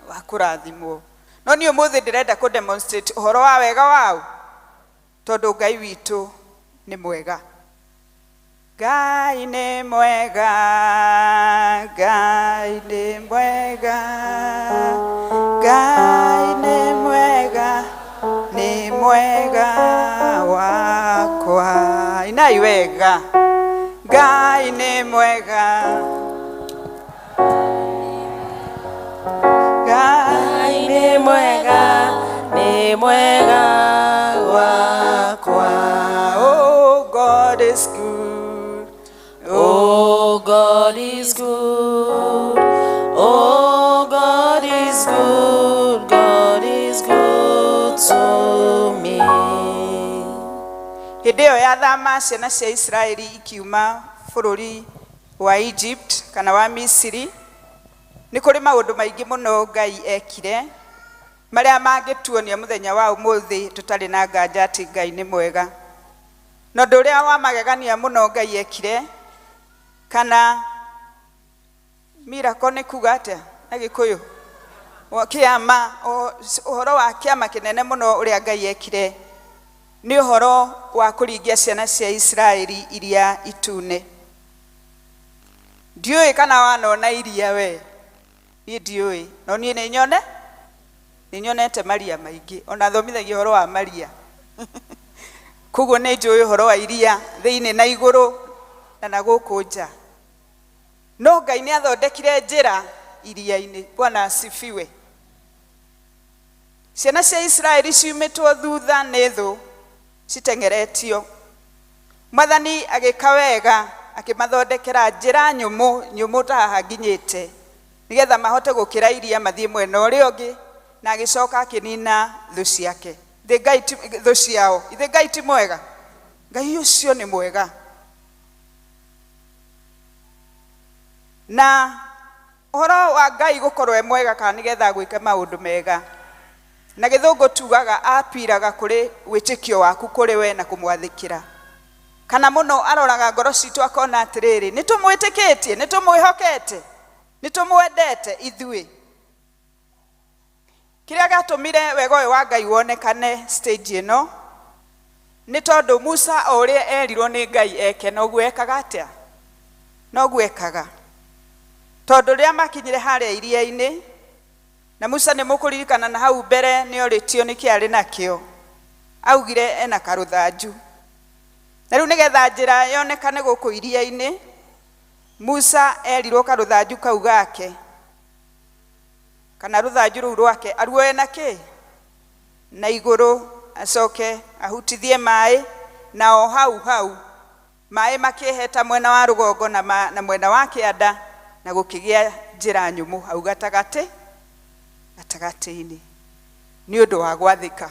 wa kũrathimwo, no niĩ ũmũthĩ ndĩrenda kũ demonstrate ũhoro wa wega wao tondũ Ngai witũ nĩ mwega. Ngai nĩ mwega, Ngai nĩ mwega, Ngai nĩ mwega, nĩ mwega wakwa. Inai wega, Ngai nĩ mwega, Ngai nĩ mwega, nĩ mwega wakwa. Oh, God is good. Oh, God is good. Oh, God is good. God is good to me. Hĩndĩ ĩyo ya thama ciana cia Isiraeli ikiuma bũrũri wa Egypt kana wa Misiri, nĩ kũrĩ maũndũ maingĩ mũno Ngai ekire marĩa mangĩtuonia mũthenya wa ũmũthĩ tũtarĩ na nganja atĩ Ngai nĩ mwega. Na ũndũ ũrĩa wa magegania mũno Ngai ekire, kana miracle nĩ kuga atĩa na Gĩkũyũ? Kĩama, ũhoro wa kĩama kĩnene mũno ũrĩa Ngai ekire nĩ ũhoro wa kũringia ciana cia Isiraeli iria itune. Ndiũĩ kana wanona iria we, niĩ ndiũĩ, no niĩ nĩ nyone, nĩ nyonete maria maingĩ, ona thomithagia ũhoro wa maria. Koguo nĩ njũĩ ũhoro wa iria thĩinĩ na igũrũ na na gũkũ nja. No Ngai nĩ athondekire njĩra iria-inĩ. Bwana asifiwe. Ciana cia Isiraeli ciumĩtwo thutha nĩ thũ citeng'eretio. Mwathani agĩka wega akĩmathondekera njĩra nyũmũ nyũmũ ta haha nginyĩte, nĩgetha mahote gũkĩra iria mathiĩ mwena ũrĩa ũngĩ, na agĩcoka akĩnina thũ ciake. Thĩ Ngai ti, thũ ciao. Ithe Ngai ti mwega? Ngai ũcio nĩ mwega. Na ũhoro wa Ngai gũkorwo e mwega kana nĩgetha gwĩka maũndũ mega, na gĩthũngũ tugaga apiraga kũrĩ wĩtĩkio waku kũrĩ we na kũmwathĩkĩra. Kana mũno aroraga ngoro citũ akona atĩrĩrĩ, nĩ tũmwĩtĩkĩtie, nĩ tũmwĩhokete, nĩ tũmwendete ithuĩ. Kĩrĩa gĩatũmire wega ũyũ wa Ngai wonekane stage ĩno nĩ tondũ Musa o ũrĩa erirwo nĩ Ngai eke noguo ekaga atĩa? Noguo ekaga. Tondũ rĩrĩa makinyire harĩa iria-inĩ, na Musa nĩ mũkũririkana na hau mbere nĩ orĩtio nĩkĩ arĩ nakĩo, augire ena karũthanju. Na rĩu nĩgetha njĩra yonekane gũkũ iria-inĩ, Musa erirwo karũthanju kau gake, kana rũthanju rũu rwake aruoe na kĩ? Na igũrũ, acoke ahutithie maĩ, na o hau hau maĩ makĩheta mwena wa rũgongo na mwena wa kĩanda, na gũkĩgĩa njĩra nyũmũ hau gatagatĩ gatagatĩ-inĩ nĩ ũndũ wa gwathĩka.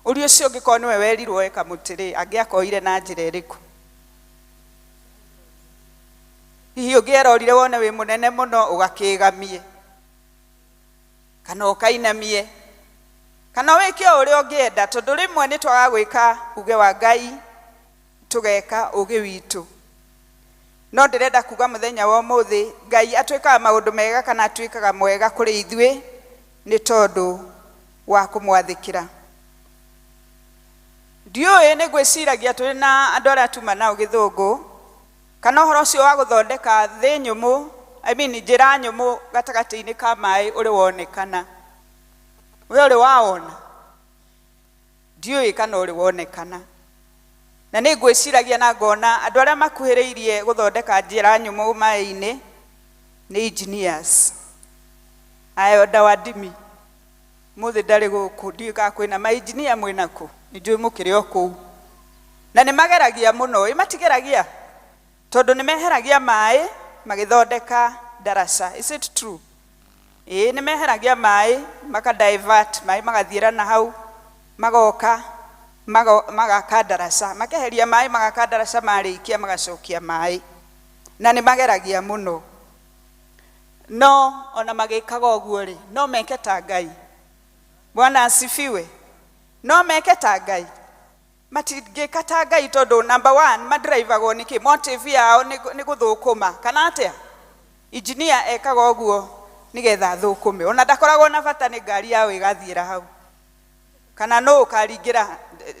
Ũrĩa ũcio ũngĩkorwo nĩwe werirwo eka mũtĩ-rĩ, angĩakoire na njĩra ĩrĩkũ? Hihi ũngĩerorire wone wĩ mũnene mũno ũgakĩgamie, kana ũkainamie, kana wĩke o ũrĩa ũngĩenda, tondũ rĩmwe nĩ twaga gwĩka uge wa Ngai tũgeka ũgĩ witũ. No ndĩrenda kuga mũthenya wa ũmũthĩ Ngai atwĩkaga maũndũ mega kana atuĩkaga mwega kũrĩ ithuĩ nĩ tondũ wa kũmwathĩkĩra. Ndiũĩ nĩ ngwĩciragia tũrĩ na andũ arĩa tuma nao gĩthũngũ, Kana ũhoro ũcio wa gũthondeka thĩ nyũmũ, I mean njĩra nyũmũ gatagatĩ-inĩ ka maĩ ũrĩ wonekana. We ũrĩ wawona? Ndiũĩ kana ũrĩ wonekana. Na nĩ ngwĩciragia na ngona andũ arĩa makuhĩrĩirie gũthondeka njĩra nyũmũ maĩ-inĩ nĩ engineers. Aya Ndawandimi mũthĩ ndarĩ gũkũ, ndiũĩ kana kwĩna ma engineer mwĩna kũ, nĩ njũĩ mũkĩrĩ o kũu. Na nĩ mageragia mũno, ĩ matigeragia? Tondũ nĩ meheragia maĩ magĩthondeka ndaraca. Is it true? Ĩĩ nĩ meheragia maĩ maka divert maĩ magathiĩra na hau magoka magaka ndaraca, makeheria maĩ magaka ndaraca, marĩkia magacokia maĩ. Na nĩ mageragia mũno. No ona magĩkaga ũguo rĩ, no meke ta Ngai. Bwana asifiwe. No meke ta Ngai. Matingĩka ta Ngai tondũ number one madrivagwo nĩ kĩ? Motive yao nĩ gũthũkũma kana atĩa? Engineer ekaga ũguo nĩgetha athũkũme. Ona ndakoragwo na bata nĩ ngari yao ĩgathiĩra hau. Kana nũ ũkaringĩra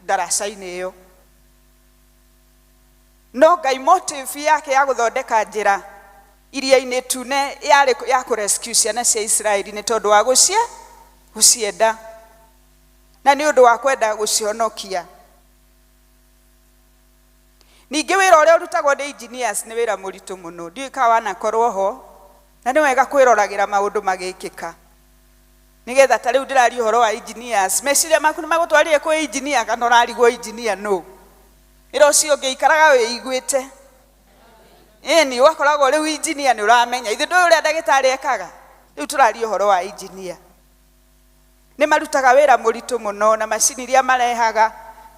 ndaraca-inĩ ĩyo. No Ngai motive yake ya gũthondeka njĩra iria-inĩ itune yarĩ ya kũ rescue ciana cia Isiraeli nĩ tondũ wa gũcienda. Na nĩ ũndũ wa kwenda gũcihonokia. Ningĩ wĩra ũrĩa ũrutagwo nĩ engineers nĩ wĩra mũritũ mũno. Ndiũĩ kana wanakorwo ho, na nĩ wega kwĩroragĩra maũndũ magĩkĩka. Nĩgetha ta rĩu ndĩraria ũhoro wa engineers, meciria maku nĩ magũtwarire kwĩ engineer kana ũrarigwo engineer nũ? Wĩra ũcio ũngĩ ikaraga wĩiguĩte. Ĩni, ũgakoragwo rĩu engineer nĩ ũramenya. Ithuĩ ndũĩ ũrĩa ndagĩtarĩ ekaga? Rĩu tũraria ũhoro wa engineer. Nĩ marutaga wĩra mũritũ mũno na macini iria marehaga.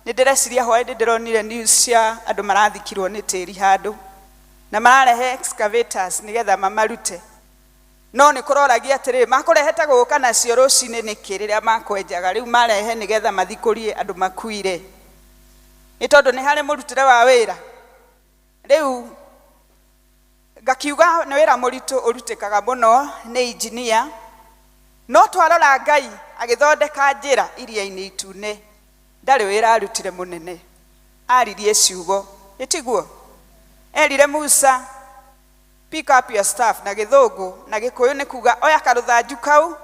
Nĩ ndĩreciria hwaĩ-inĩ ndĩronire news cia andũ marathikirwo nĩ tĩri handũ. Na mararehe excavators nĩgetha mamarute. No nĩ kũroragia atĩrĩrĩ, makũrehete gũka nacio rũcinĩ nĩkĩ rĩrĩa makwenjaga? Rĩu marehe nĩgetha mathikũrie andũ makuire. Nĩ tondũ nĩ harĩ mũrutĩre wa wĩra. Rĩu ngakiuga nĩ wĩra mũritũ ũrutĩkaga mũno nĩ engineer. No twarora Ngai agĩthondeka njĩra iria-inĩ itune, ndarĩ wĩra arutire mũnene. Aririe ciugo, ĩtiguo? Erire Musa, pick up your staff, na gĩthũngũ na gĩkũyũ nĩ kuga oya karũthanju kau,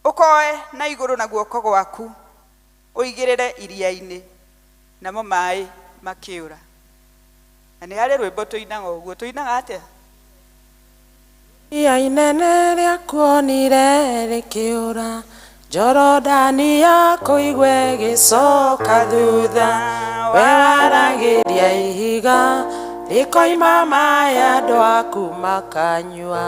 ũkoe na igũrũ na guoko gwaku, ũigĩrĩre iria-inĩ, namo maĩ makĩũra. Na nĩ harĩ rwĩmbo tũinaga ũguo, tũinaga atĩa? Iria inene rĩakuonire rĩkĩũra, Jorodani yakũigua ĩgĩcoka thutha, we waragĩria ihiga rĩkoima maĩ andũ aku makanyua.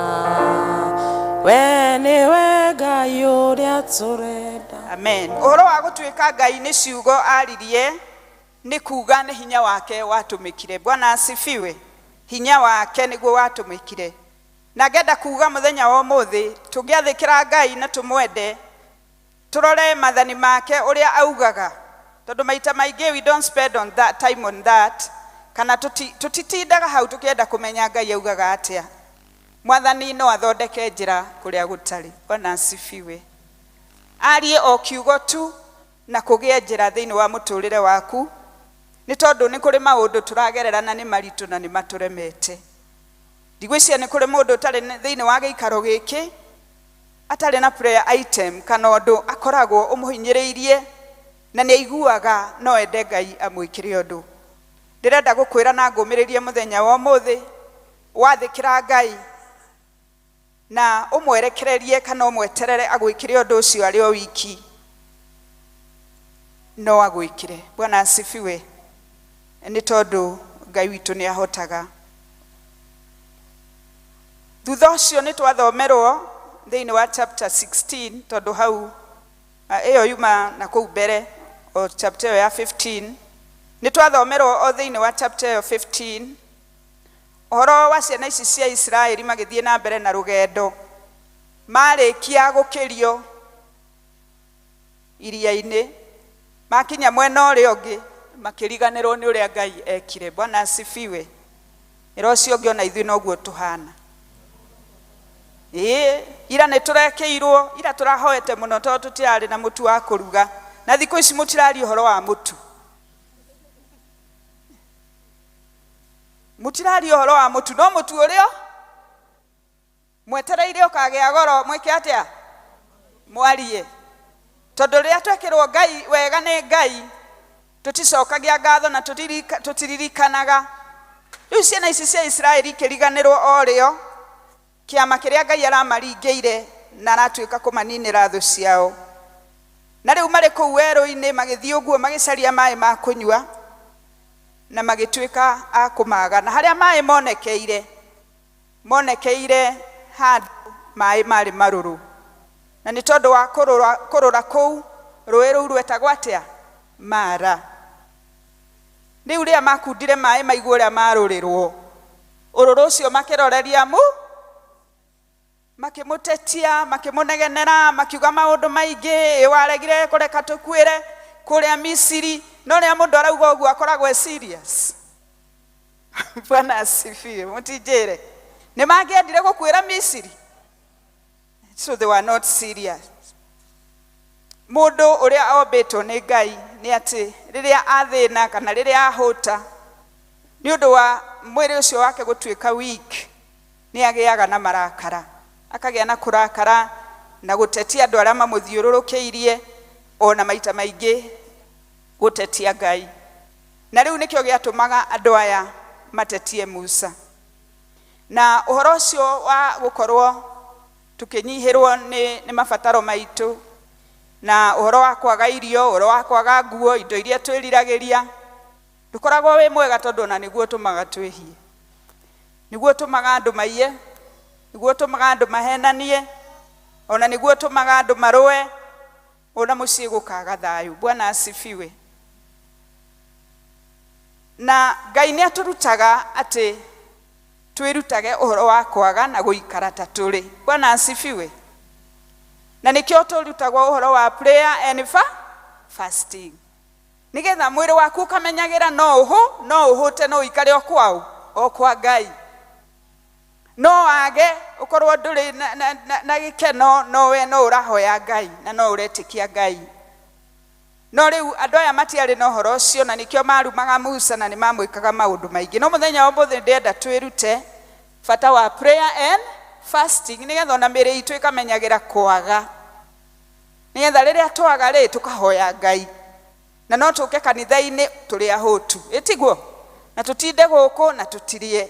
We nĩwe Ngai ũrĩa tũrenda. Amen. Ũhoro wa gũtuĩka Ngai nĩ ciugo aririe, nĩ kuga nĩ hinya wake watũmĩkire. Bwana asifiwe. Hinya wake nĩguo watũmĩkire. Na ngenda kuga mũthenya wa ũmũthĩ, tũngĩathĩkĩra Ngai na tũmwende, tũrore mathani make ũrĩa augaga. Tondũ maita maingĩ we don't spend on that time on that, kana tũtitindaga hau tũkĩenda kũmenya Ngai augaga atĩa. Mwathani no athondeke njĩra kũrĩa gũtarĩ. Bwana asifiwe. Arie o kiugo tu na kũgĩe njĩra thĩinĩ wa mũtũrĩre waku, nĩ tondũ nĩ kũrĩ maũndũ tũragerera na nĩ maritũ na nĩ matũremete. Ndigwĩciria nĩ kũrĩ mũndũ ũtarĩ thĩinĩ wa gĩikaro gĩkĩ atarĩ na prayer item kana ũndũ akoragwo ũmũhinyĩrĩirie na nĩ aiguaga no ende Ngai amwĩkĩre ũndũ. Ndĩrenda gũkwĩra na ngũmĩrĩrie mũthenya wa ũmũthĩ, wathĩkĩra Ngai na ũmwerekererie kana ũmweterere agwĩkĩre ũndũ ũcio arĩ o wiki, no agwĩkĩre. Bwana asifiwe. Nĩ tondũ Ngai witũ nĩ ahotaga. Thutha ũcio nĩ twathomerwo thĩinĩ wa chapter 16, tondũ hau ĩyo yuma na kũu mbere o chapter ĩyo ya 15, nĩ twathomerwo o thĩinĩ wa chapter ĩyo 15 ũhoro wa ciana ici cia Isiraeli magĩthiĩ na mbere na rũgendo, marĩkia gũkĩrio iria-inĩ, makinya mwena ũrĩa ũngĩ makĩriganĩrwo nĩ ũrĩa Ngai ekire. Bwana asifiwe. Ĩra ũcio ũngĩ ona ithuĩ noguo tũhana. Ĩĩ, ira nĩ tũrekĩirwo, ira tũrahoete mũno tondũ tũtirarĩ na mũtu wa kũruga. Na thikũ ici mũtiraria ũhoro wa mũtu. Mũtiraria ũhoro wa mũtu, no mũtu ũrĩa mwetereire ũkagĩa goro mwĩke atĩa? Mwarie. Tondũ rĩrĩa twekĩrwo Ngai wega nĩ Ngai, tũticokagia ngatho na tũtiririkanaga. Rĩu ciana ici cia Isiraeli ikĩriganĩrwo o rĩo kĩama kĩrĩa Ngai aramaringĩire na aratuĩka kũmaninĩra thũ ciao. Na rĩu marĩ kũu werũ-inĩ magĩthiĩ ũguo magĩcaria maĩ ma kũnyua na magĩtuĩka a kũmaga. Na harĩa maĩ monekeire, monekeire handũ maĩ marĩ marũrũ. Na nĩ tondũ wa kũrũra kũu, rũĩ rũu rwetagwo atĩa? Mara. Rĩu rĩrĩa makundire maĩ maigua ũrĩa marũrĩrwo, ũrũrũ ũcio makĩroreria mu, makĩmũtetia, makĩmũnegenera, makiuga maũndũ maingĩ, ĩ waregire kũreka tũkuĩre kũrĩa Misiri. No rĩrĩa mũndũ arauga ũguo akoragwo e serious. Bwana asifiwe. Mũtinjĩre. Nĩ mangĩendire gũkuĩra Misiri? So they were not serious. Mũndũ ũrĩa ombĩtwo nĩ Ngai nĩ atĩ rĩrĩa athĩna kana rĩrĩa ahũta, nĩ ũndũ wa mwĩrĩ ũcio wake gũtuĩka weak, nĩ agĩaga na marakara, akagĩa na kũrakara na gũtetia andũ arĩa mamũthiũrũrũkĩirie, ona maita maingĩ gũtetia Ngai. Na rĩu nĩkĩo gĩatũmaga andũ aya matetie Musa. Na ũhoro ũcio wa gũkorwo tũkĩnyihĩrwo nĩ mabataro maitũ, na ũhoro wa kwaga irio, ũhoro wa kwaga nguo, indo iria twĩriragĩria, ndũkoragwo wĩ mwega tondũ ona nĩguo ũtũmaga twĩhie, nĩguo ũtũmaga andũ maiye, nĩguo ũtũmaga andũ mahenanie, ona nĩguo ũtũmaga andũ marũe, ona mũciĩ gũkaga thayũ. Bwana asifiwe. Na Ngai nĩ atũrutaga atĩ twĩrutage ũhoro wa kwaga na gũikara ta tũrĩ. Bwana asifiwe. Na nĩkĩo tũrutagwo ũhoro wa prayer and fasting, nĩgetha mwĩrĩ waku ũkamenyagĩra no ũhũ, no ũhũte, no ũikare o kwao, o kwa Ngai. No wage ũkorwo ndũrĩ na gĩkeno, no we no ũrahoya Ngai na no ũretĩkia Ngai. No rĩu andũ aya matiarĩ na ũhoro ũcio, na nĩkĩo marumaga Musa na nĩ mamwĩkaga maũndũ maingĩ. No mũthenya wa ũmũthĩ ndĩrenda twĩrute bata wa prayer and fasting, nĩgetha ona mĩĩrĩ itũ ĩkamenyagĩra kwaga, nĩgetha rĩrĩa twaga rĩ tũkahoya Ngai, na no tũke kanitha-inĩ tũrĩ ahũtu, ĩtiguo? Na tũtinde gũkũ na tũtirie,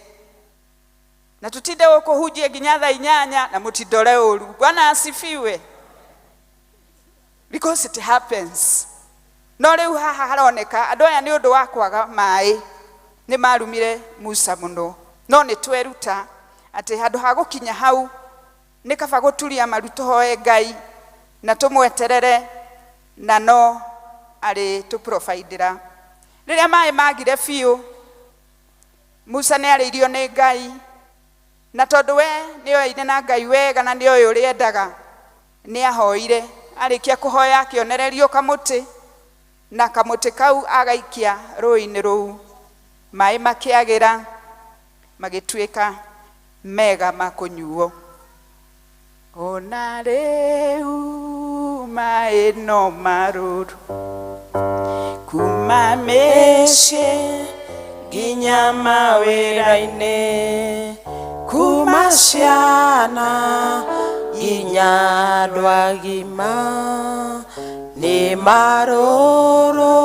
na tũtinde gũkũ hunjie nginya thaa 8 na mũtindore ũru. Bwana asifiwe. Because it happens. No rĩu haha haroneka andũ aya nĩ ũndũ wa kwaga maĩ nĩ marumire Musa mũno. No nĩ tweruta atĩ handũ ha gũkinya hau nĩ kaba gũturia maru tũhoe Ngai na tũmweterere, na no arĩ tũprovidera. Rĩrĩa maĩ magire biũ, Musa nĩ arĩirio nĩ Ngai, na tondũ we nĩ oaine na Ngai wega na nĩ oĩ ũrĩa endaga, nĩ ahoire. Arĩkia kũhoya akĩonererio kamũtĩ, na kamũtĩ kau agaikia rũĩ-inĩ rũu, maĩ makĩagĩra magĩtuĩka mega ma kũnyuo. Ona rĩu maĩ no marũrũ kuma mĩciĩ nginya mawĩra-inĩ, kuma ciana nginya andũ agima, nĩ marũrũ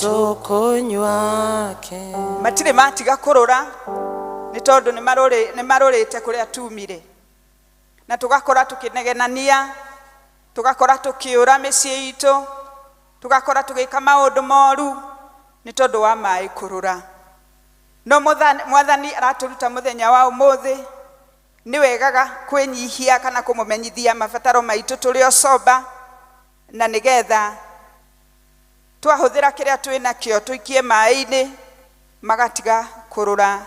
tũkũnyua ke. Matirĩ matiga kũrũra nĩ tondũ nĩ marũrĩte kũrĩa tumire, na tũgakora tũkĩnegenania, tũgakora tũkĩũra mĩciĩ itũ, tũgakora tũgĩka maũndũ moru nĩ tondũ wa maĩ kũrũra. No Mwathani aratũruta mũthenya wa ũmũthĩ nĩ wegaga kwĩnyihia kana kũmũmenyithia mabataro maitũ tũrĩ o soba, na nĩgetha twahũthĩra kĩrĩa twĩ nakĩo tũikie maĩ-inĩ magatiga kũrũra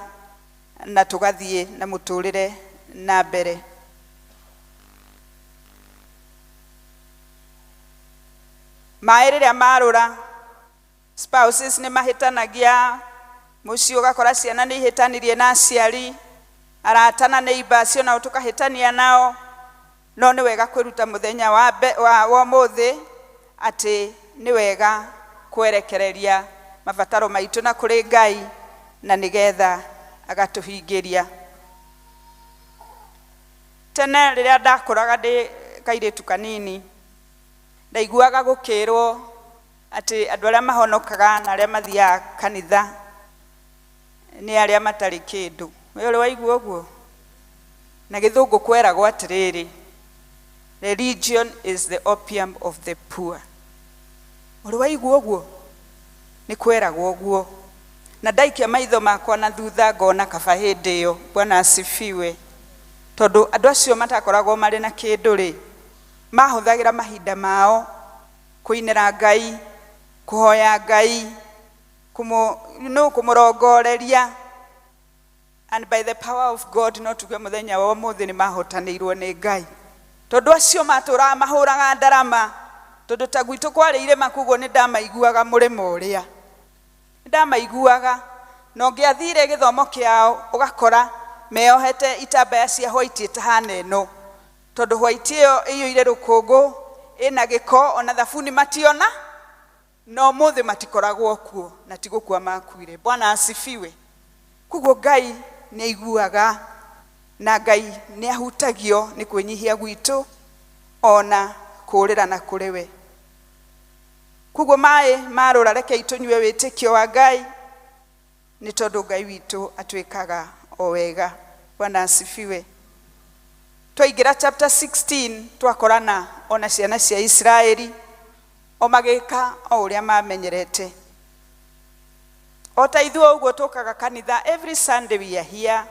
na tũgathiĩ na mũtũrĩre na mbere. Maĩ rĩrĩa marũra, spouses nĩ mahĩtanagia, mũciĩ ũgakora ciana nĩ ihĩtanirie na aciari, arata na neighbors acio nao tũkahĩtania nao. No nĩ wega kwĩruta mũthenya wa ũmũthĩ atĩ nĩ wega kwerekereria mabataro maitũ na kũrĩ Ngai, Na nĩgetha agatũhingĩria. Tene rĩrĩa ndakũraga ndĩ kairĩtu kanini, ndaiguaga gũkĩrwo atĩ andũ arĩa mahonokaga na arĩa mathiaga kanitha nĩ arĩa matarĩ kĩndũ. We ũrĩ waigua ũguo? Na gĩthũngũ kweragwo atĩrĩrĩ, religion is the opium of the poor. Ũrĩ waigua ũguo? Nĩ kweragwo ũguo. Na ndaikia maitho makwa na thutha ngona kaba hĩndĩ ĩyo. Bwana asifiwe. Tondũ andũ acio matakoragwo marĩ na kĩndũ rĩ, mahũthagĩra mahinda mao kũinĩra Ngai, kũhoya Ngai, no kũmũrongoreria. And by the power of God, no tuge mũthenya wa ũmũthĩ nĩ mahotanĩirwo nĩ Ngai. Tondũ acio matũraga mahũraga ndarama, tondũ ta gwitũ kwarĩ irĩma, koguo nĩ ndamaiguaga mũrĩmo ũrĩa. Nĩ ndamaiguaga, na ũngĩathire gĩthomo kĩao ũgakora meohete itambaya cia white ĩtahana ĩno. Tondũ white ĩyo ĩiyũire rũkũngũ, ĩna gĩko, ona thabuni mationa, na ũmũthĩ matikoragwo kuo, na ti gũkua makuire. Bwana asifiwe. Koguo Ngai nĩ aiguaga, na Ngai nĩ ahutagio nĩ kwĩnyihia gwitũ, ona kũũrĩra na kũrĩ we. Koguo maĩ marũra, rekei tũnyue wĩtĩkio wa Ngai, nĩ tondũ Ngai witũ atwĩkaga o wega. Bwana asifiwe. Twaingĩra chapter 16, twakorana ona ciana cia Isiraeli o magĩka o ũrĩa mamenyerete. O ta ithuĩ ũguo tũkaga kanitha every Sunday, we are here.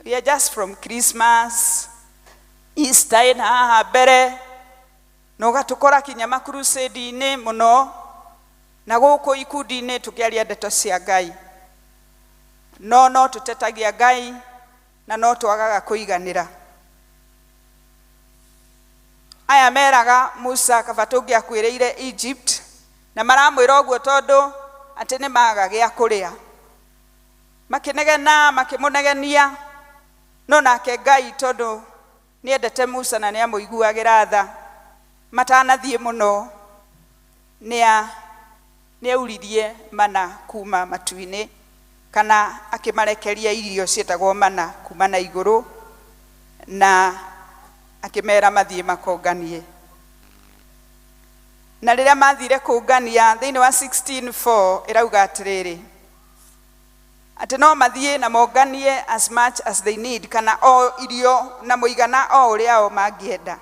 We are just from Christmas, Easter ĩna haha mbere, na ũgatũkora kinya makrusade-inĩ mũno na gũkũ ikundi-inĩ tũkĩaria ndeto cia Ngai. No no tũtetagia Ngai na no twagaga kũiganĩra. Aya meraga Musa kaba tũngĩakuĩrĩire Egypt, na maramwĩra ũguo tondũ atĩ nĩ maga gĩa kũrĩa. Makĩnegena, makĩmũnegenia, no nake Ngai tondũ nĩendete Musa na nĩamũiguagĩra tha, matanathiĩ mũno nĩauririe mana kuma matu-inĩ, kana akĩmarekeria irio ciĩtagwo mana kuma na igũrũ, na akĩmera mathiĩ makonganie. Na rĩrĩa mathire kũngania, thĩinĩ wa 16:4 ĩrauga atĩrĩrĩ, atĩ no mathiĩ na monganie as much as they need, kana o irio na mũigana o ũrĩa o mangĩenda.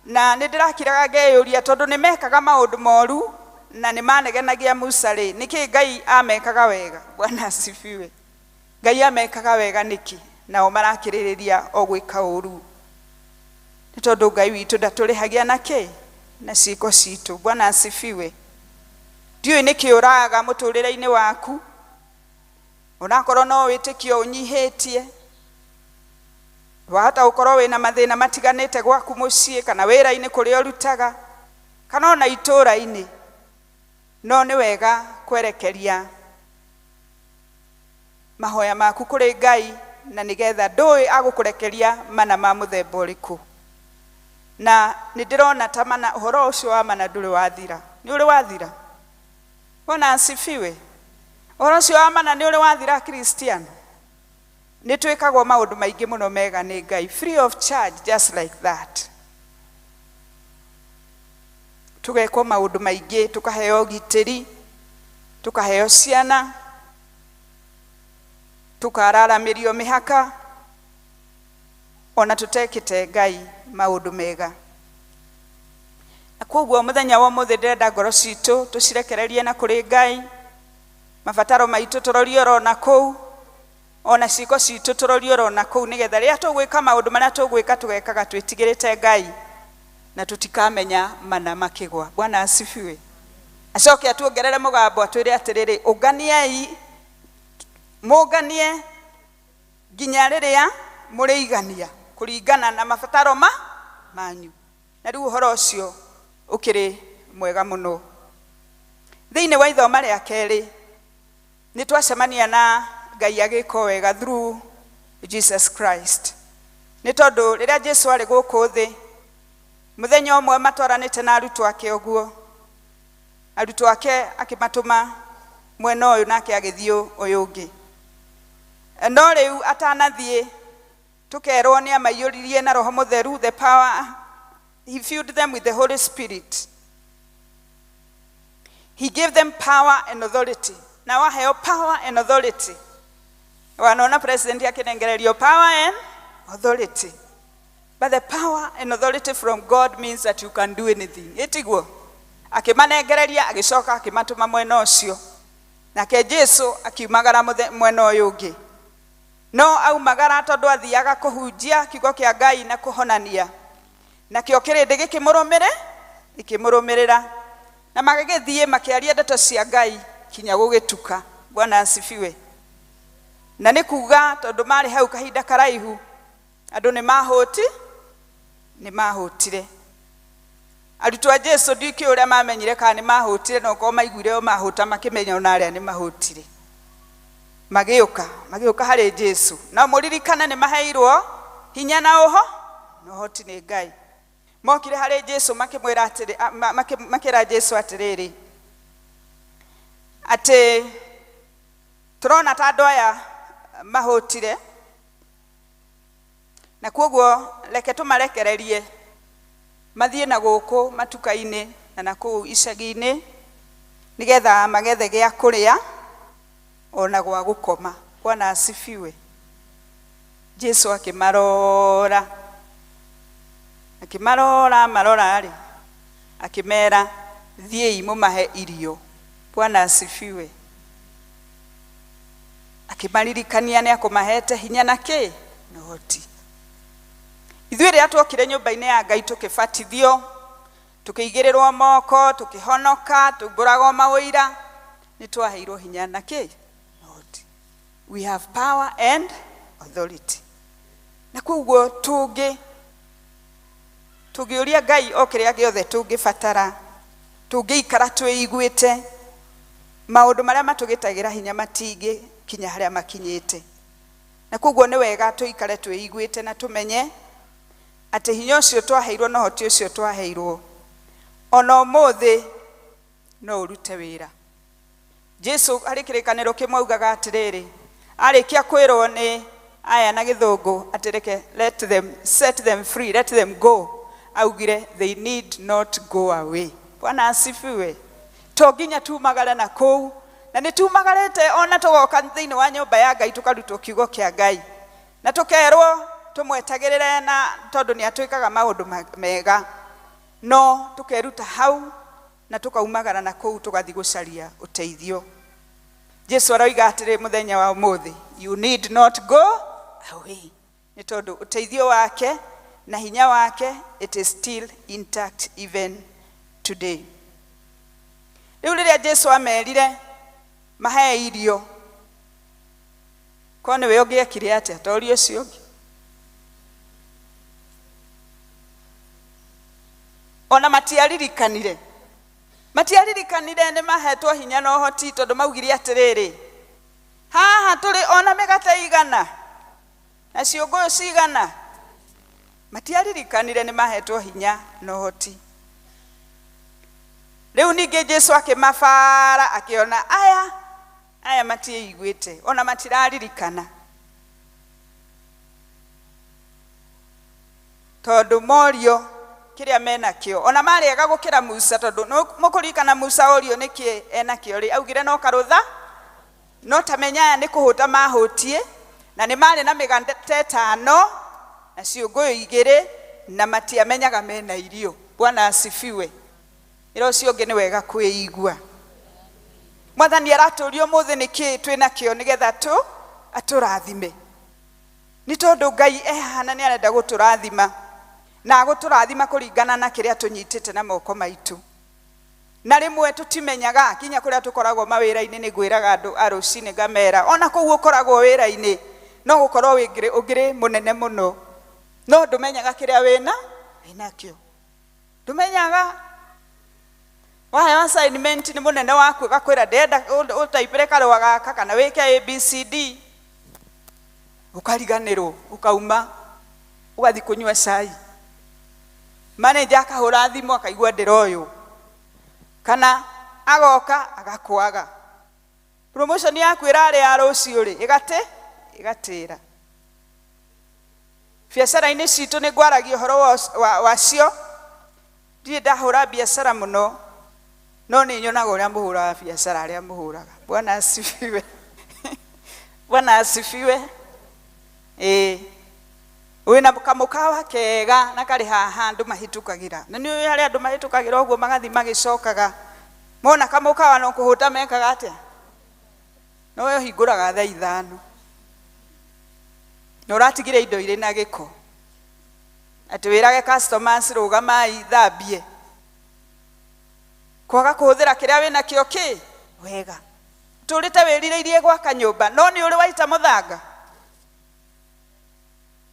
Na nĩ ndĩrakiraga ngeyũria, tondũ nĩ mekaga maũndũ moru na nĩ manegenagia Musa rĩ, nĩkĩ Ngai amekaga wega? Bwana asifiwe. Ngai amekaga wega nĩkĩ nao marakĩrĩrĩria o gwĩka ũru? Nĩ tondũ Ngai witũ ndatũrĩhagia na kĩ na ciĩko citũ. Bwana asifiwe. Ndiũĩ nĩkĩ ũraga mũtũrĩre-inĩ waku, onakorwo no wĩtĩkio ũnyihĩtie, wahota gũkorwo wĩna mathĩna matiganĩte gwaku mũciĩ, kana wĩra-inĩ kũrĩa ũrutaga, kana ona itũũra-inĩ, no nĩ wega kwerekeria mahoya maku kũrĩ Ngai, na nĩgetha ndũĩ agũkũrekeria mana ma mũthemba ũrĩkũ. Na nĩ ndĩrona ta mana, ũhoro ũcio wa mana ndũrĩ wathira. Nĩ ũrĩ wathira? Bwana asifiwe. Ũhoro ũcio wa mana nĩ ũrĩ wathira? Kristiano nĩ twĩkagwo maũndũ maingĩ mũno mega nĩ Ngai free of charge, just like that. Tũgekwo maũndũ maingĩ, tũkaheo ũgitĩri, tũkaheo ciana, tũkararamĩrio mĩhaka, ona tũtekĩte Ngai maũndũ mega. Na koguo mũthenya wa ũmũthĩ ndĩrenda ngoro citũ tũcirekererie na kũrĩ Ngai, mabataro maitũ tũrorie oro na kũu, ona ciĩko citũ tũrorie oro na kũu, nĩgetha rĩrĩa tũgwĩka maũndũ marĩa tũgwĩka, tũgekaga twĩtigĩrĩte Ngai na tũtikamenya mana makĩgwa. Bwana asifiwe. Acoke atuongerere mũgambo atwĩre atĩrĩrĩ, ũnganiai, mũnganie nginya rĩrĩa mũrĩigania kũringana na mabataro ma manyu. Na rĩu ũhoro ũcio ũkĩrĩ mwega mũno. Thĩinĩ wa ithoma rĩa kerĩ nĩ twacemania na Ngai agĩka wega through Jesus Christ, nĩ tondũ rĩrĩa Jesu arĩ gũkũ thĩ, mũthenya ũmwe matwaranĩte na arutwo ake ũguo. Arutwo ake akĩmatũma mwena ũyũ nake agĩthiĩ ũyũ ũngĩ. No rĩu atanathiĩ tũkerwo nĩ amaiyũririe na Roho Mũtheru, the power, he filled them with the Holy Spirit. He gave them power and authority. Na waheo power and authority. Wanaona president akinengererio power and authority. But the power and authority from God means that you can do anything. Ĩtiguo? Akĩmanengereria agĩcoka akĩmatũma mwena ũcio. Nake Jesu akiumagara mwena ũyũ ũngĩ. No aumagara tondũ athiaga kũhunjia kiugo kĩa Ngai na kũhonania. Nakĩo kĩrĩndĩ gĩkĩmũrũmĩrĩra. Na magĩgĩthiĩ makĩaria ndeto cia Ngai kinya gũgĩtuka. Bwana asifiwe. Na nĩ kuga tondũ marĩ hau kahinda karaihu andũ nĩ mahũtire. Arutwo a Jesu ndikĩ ũrĩa mamenyire kana nĩ mahũtire, no korwo maiguire o mahũta makĩmenya ona arĩa nĩ mahũtire. Magĩũka harĩ Jesu. Na mũririkane nĩ maheirwo hinya na ũhoti nĩ Ngai. Mokire harĩ Jesu makĩmwĩra atĩrĩ, makĩra Jesu atĩrĩrĩ, atĩ tũrona ta andũ aya mahũtire, na koguo reke tũmarekererie mathiĩ na gũkũ matuka-inĩ na nakũu icagi-inĩ nĩgetha magethe gĩa kũrĩa ona gwa gũkoma. Bwana asifiwe. Jesu akĩmarora, marora rĩ, akĩmera thiĩi mũmahe irio. Bwana asifiwe. Akĩmaririkania nĩ akũmahete hinya na kĩ? Na ũhoti. Ithuĩ rĩrĩa tuokire nyũmba-inĩ ya Ngai tũkĩbatithio, tũkĩigĩrĩrwo moko, tũkĩhonoka, tumbũragwo mawĩira, nĩ twaheirwo hinya na kĩ? Na ũhoti. We have power and authority. Na koguo tũngĩũria Ngai o kĩrĩa gĩothe tũngĩbatara, tũngĩikara twĩiguĩte, maũndũ marĩa matũgĩtagĩra hinya matingĩkinya harĩa makinyĩte. Na koguo nĩ wega tũikare twĩiguĩte na tũmenye atĩ hinya ũcio twaheirwo na ũhoti ũcio twaheirwo ona ũmũthĩ no ũrute wĩra. Jesu harĩ kĩrĩkanĩro kĩmwe augaga atĩrĩrĩ, arĩkia kwĩrwo nĩ aya na gĩthũngũ atĩ reke let them, set them free, let them go, augire they need not go away. Bwana asifiwe. To nginya tumagare na kũu, na nĩ tumagarĩte ona tũgoka thĩinĩ wa nyũmba ya Ngai tũkarutwo kiugo kĩa Ngai na tũkerwo tũmwetagĩrĩre, na tondũ nĩ atwĩkaga maũndũ mega, no tũkeruta hau na tũkaumagara na kũu tũgathiĩ gũcaria ũteithio. Jesu aroiga atĩrĩ mũthenya wa ũmũthĩ, you need not go away, nĩ tondũ ũteithio wake na hinya wake it is still intact even today. Rĩu rĩrĩa Jesu amerire mahe irio, ko nĩwe ũngĩekire atĩa? Ta ũria ũcio ũngĩ. Ona matiaririkanire nĩ mahetwo hinya na ũhoti, tondũ maugire atĩrĩrĩ, haha tũrĩ ona mĩgate igana na ciũngũyũ cigana. Matiaririkanire nĩ mahetwo hinya na ũhoti. Rĩu ningĩ Jesu akĩmabara akĩona aya matiĩiguĩte ona matiraririkana, tondũ morio kĩrĩa menakĩo ona marĩega gũkĩra Musa, tondũ mũkũririkana Musa orio nĩkĩ enakĩo rĩ, augire no karũtha, no ta menya aya nĩ kũhũta mahũtie, na nĩ marĩ na mĩgate ĩtano na ciũngũyũ igĩrĩ na matiamenyaga mena irio. Bwana asifiwe. Ĩra ũcio ũngĩ nĩ wega kwĩigua. Mwathani aratũria ũmũthĩ nĩkĩ twĩnakĩo nĩgetha atũrathime. Nĩ tondũ Ngai ehana nĩ arenda gũtũrathima, na agũtũrathima kũringana na kĩrĩa tũnyitĩte na moko maitũ. Na rĩmwe tũtimenyaga kinya kũrĩa tũkoragwo mawĩra-inĩ, nĩ ngwĩraga andũ a rũcinĩ ngamera ona kũu ũkoragwo wĩra-inĩ no gũkorwo ũngĩrĩ mũnene mũno, no ndũmenyaga kĩrĩa wĩnakĩo. Ndũmenyaga. Waheo assignment nĩ mũnene waku agakwĩra ndĩrenda ũtaipĩre karũa gaka kana wĩke ABCD, ũkariganĩrwo, ũkauma ũgathiĩ kũnyua cai. Manager akahũra thimũ akaigua ndĩroywo, kana Agoka agakwaga. Promotion yaku ĩrarĩ ya rũciũ rĩ, ĩgate ĩgatĩra. Biacara-inĩ citũ nĩ ngwaragia ũhoro wacio. Ndirĩ ndahũra biacara mũno, no nĩ nyonaga ũrĩa mũhũraga biacara, arĩa mũhũraga. Bwana asifiwe. Bwana asifiwe. Ĩĩ, wĩna kamũkawa kega na karĩ haha andũ mahĩtũkagĩra, na nĩ ũĩ harĩa andũ mahĩtũkagĩra ũguo magathiĩ magĩcokaga, mona kamũkawa no kũhũta mekaga atĩa? No we ũhingũraga thaa 5 na ũratigire indo irĩ na gĩko, atĩ wĩrage customers rũgamai thambie. Kwaga kũhũthĩra kĩrĩa wĩnakĩo kĩ wega. Tũrĩte wĩrirĩirie gwaka nyũmba, no nĩ ũrĩ waita mũthanga.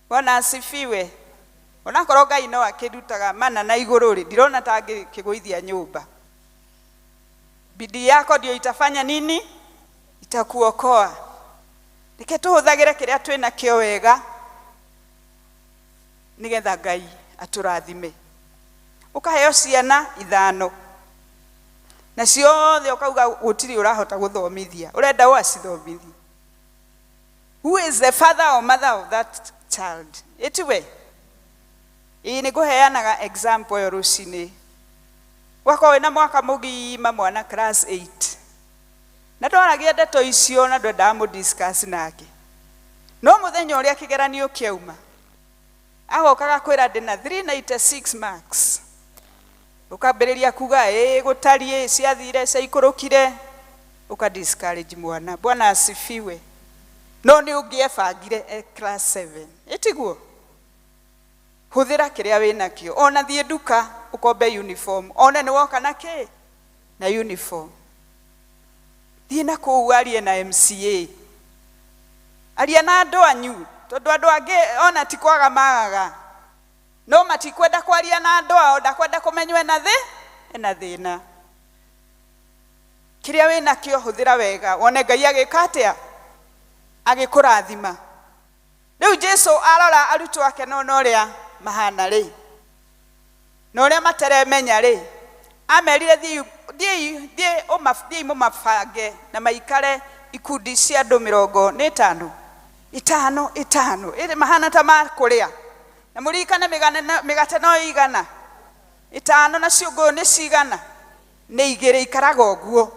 Bwana asifiwe. Onakorwo Ngai no akĩrutaga mana na igũrũ rĩ, ndirona ta angĩkĩgũithia nyũmba. Bidii yako ndio itafanya nini? Itakuokoa. Reke tũhũthagĩre kĩrĩa twĩnakĩo wega, nĩgetha Ngai atũrathime. Ũkaheo ciana 5 na ciothe ũkauga gũtirĩ ũrahota gũthomithia, ũrenda ũ acithomithie. Who is the father or mother of that child? Ĩtiwe? Ĩĩ, nĩ ngũheanaga example ĩyo rũcinĩ. Ũgakorwo wĩna mwaka mũgima mwana class 8, na ndwaragia ndeto icio na ndwendaga mũ discuss nake, no mũthenya ũrĩa kĩgeranio kĩauma agokaga kwĩra ndĩna 396 marks, ũkambĩrĩria kuga ĩĩ gũtariĩ ciathire ciaikũrũkire, ũka discourage mwana. Bwana asifiwe. No nĩ ũngĩebangire e class 7, ĩtiguo? Hũthĩra kĩrĩa wĩnakĩo. Ona thiĩ nduka ũkombe uniform, one nĩ woka na kĩ na uniform. Thiĩ na kũu arie na MCA, aria na andũ anyu, tondũ andũ angĩ ona ti kwaga magaga, no matikwenda kwaria na andũ ao, ndakwenda kũmenywo ena thĩ ena thĩna. Kĩrĩa wĩnakĩo hũthĩra wega, wone Ngai agĩka atĩa, agĩkũrathima. Rĩu Jesu arora arutwo ake nona ũrĩa mahana rĩ, na ũrĩa materemenya rĩ, amerire thiĩi mũmabange na maikare ikundi cia andũ mĩrongo nĩ ĩtano ĩtano ĩtano, ĩrĩ mahana ta makũrĩa. Na mũririkane mĩgate no 100 5 na ciũngũyũ nĩ cigana? Nĩ 2. Ikaraga ũguo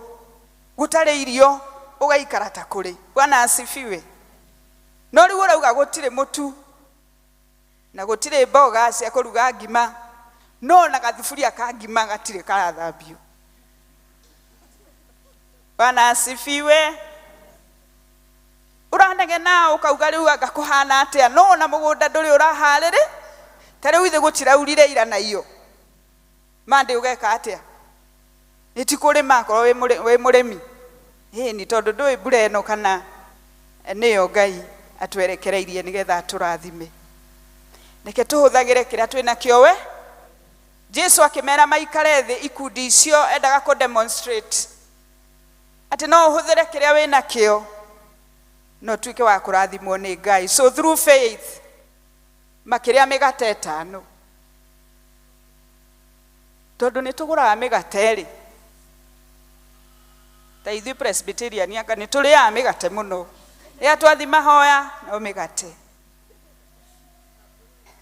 gũtarĩ irio, ũgaikara ta kũrĩ. Bwana asifiwe. No rĩu ũrauga gũtirĩ mũtu na gũtirĩ mboga cia kũruga ngima, no na gathuburia ka ngima gatirĩ karathambio. Bwana asifiwe. Ũranegena ũkauga rĩu anga kũhana atĩa, no na mũgũnda ndũrĩ ũraharĩrĩ. Ta rĩu ithe gũtiraurire ira na iyo mande, ũgeka atĩa? Nĩ ti kũrĩma akorwo wĩ mũrĩmi? Ĩni, tondũ ndũĩ mbura ĩno kana nĩyo Ngai atwerekereirie nĩgetha atũrathime. Reke tũhũthagĩre kĩrĩa twĩnakĩo we. Jesu akĩmera maikare thĩ ikundi icio, endaga kũ demonstrate atĩ no ũhũthĩre kĩrĩa wĩnakĩo no ũtuĩke wa kũrathimwo nĩ Ngai. So through faith makĩrĩa mĩgate 5, tondũ nĩ tũgũraga mĩgate rĩ, ta ithuĩ Presbyterian anga nĩ tũrĩaga mĩgate mũno. Rĩrĩa twathi mahoya no mĩgate.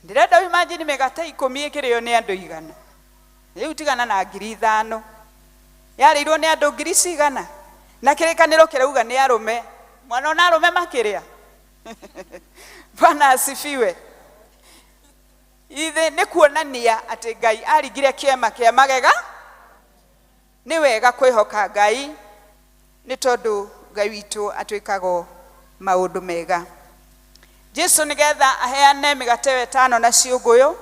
Ndĩrenda imagine mĩgate 10 ĩkĩrĩo nĩ andũ 100. Rĩu tigana na 5,000, yarĩirwo nĩ andũ ngiri cigana? Na kĩrĩkanĩro kĩrauga nĩ arũme, mwana ona arũme makĩrĩa. Bwana asifiwe. Ithe nĩ kuonania atĩ Ngai aringire kĩama kĩa magega. Nĩ wega kwĩhoka Ngai, nĩ tondũ Ngai witũ atwĩkaga maũndũ mega. Jesu nĩgetha aheane mĩgate ĩyo 5 na ciũngũyũ,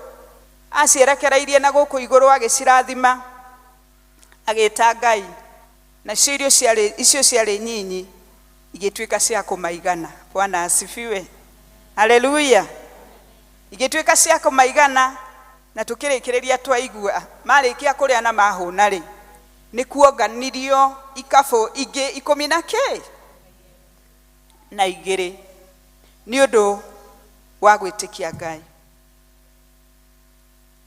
acierekereirie na gũkũ igũrũ, agĩcirathima, agĩta Ngai, nacio irio ciarĩ icio ciarĩ nyinyi igĩtuĩka cia kũmaigana. Bwana asifiwe. Haleluya. Igĩtuĩka cia kũmaigana. Na tũkĩrĩkĩrĩria twaigua marĩkia kũrĩa na mahũna rĩ, nĩ kuonganirio ikabũ ingĩ 12 nĩ ũndũ wa gwĩtĩkia Ngai.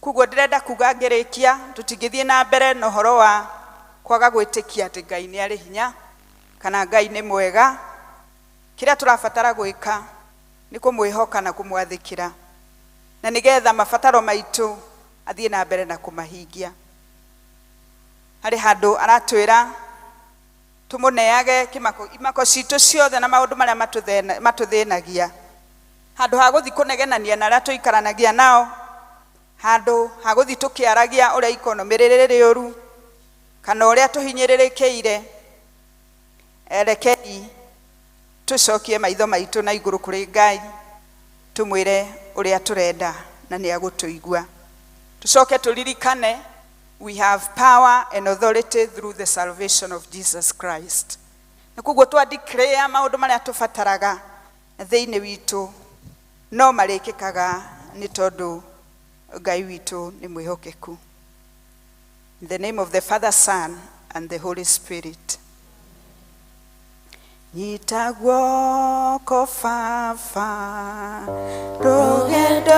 Koguo ndĩrenda kuga ngĩrĩkia, tũtingĩthiĩ na mbere na ũhoro wa Kwaga gwĩtĩkia atĩ Ngai nĩ arĩ hinya kana Ngai nĩ mwega. Kĩrĩa tũrabatara gwĩka nĩ kũmwĩhoka na kũmwathĩkĩra, na nĩgetha mabataro maitũ athiĩ na mbere na kũmahingia. Harĩ handũ aratwĩra tũmũneage kĩmako imako citũ ciothe na maũndũ marĩa matũthĩnagia, handũ ha gũthiĩ kũnegenania na arĩa tũikaranagia nao, handũ ha gũthiĩ tũkĩaragia ũrĩa ikonomĩ rĩrĩ rĩũru kana ũrĩa tũhinyĩrĩrĩkĩire. Rekei tũcokie maitho maitũ na igũrũ kũrĩ Ngai, tũmwĩre ũrĩa tũrenda na nĩ agũtũigua. Tũcoke tũririkane we have power and authority through the salvation of Jesus Christ. Na koguo twa declare maũndũ marĩa tũbataraga thĩinĩ witũ no marĩkĩkaga nĩ tondũ Ngai witũ nĩ mwĩhokeku. In the name of the Father, Son, and the Holy Spirit. Nyita guoko baba rũgendo-inĩ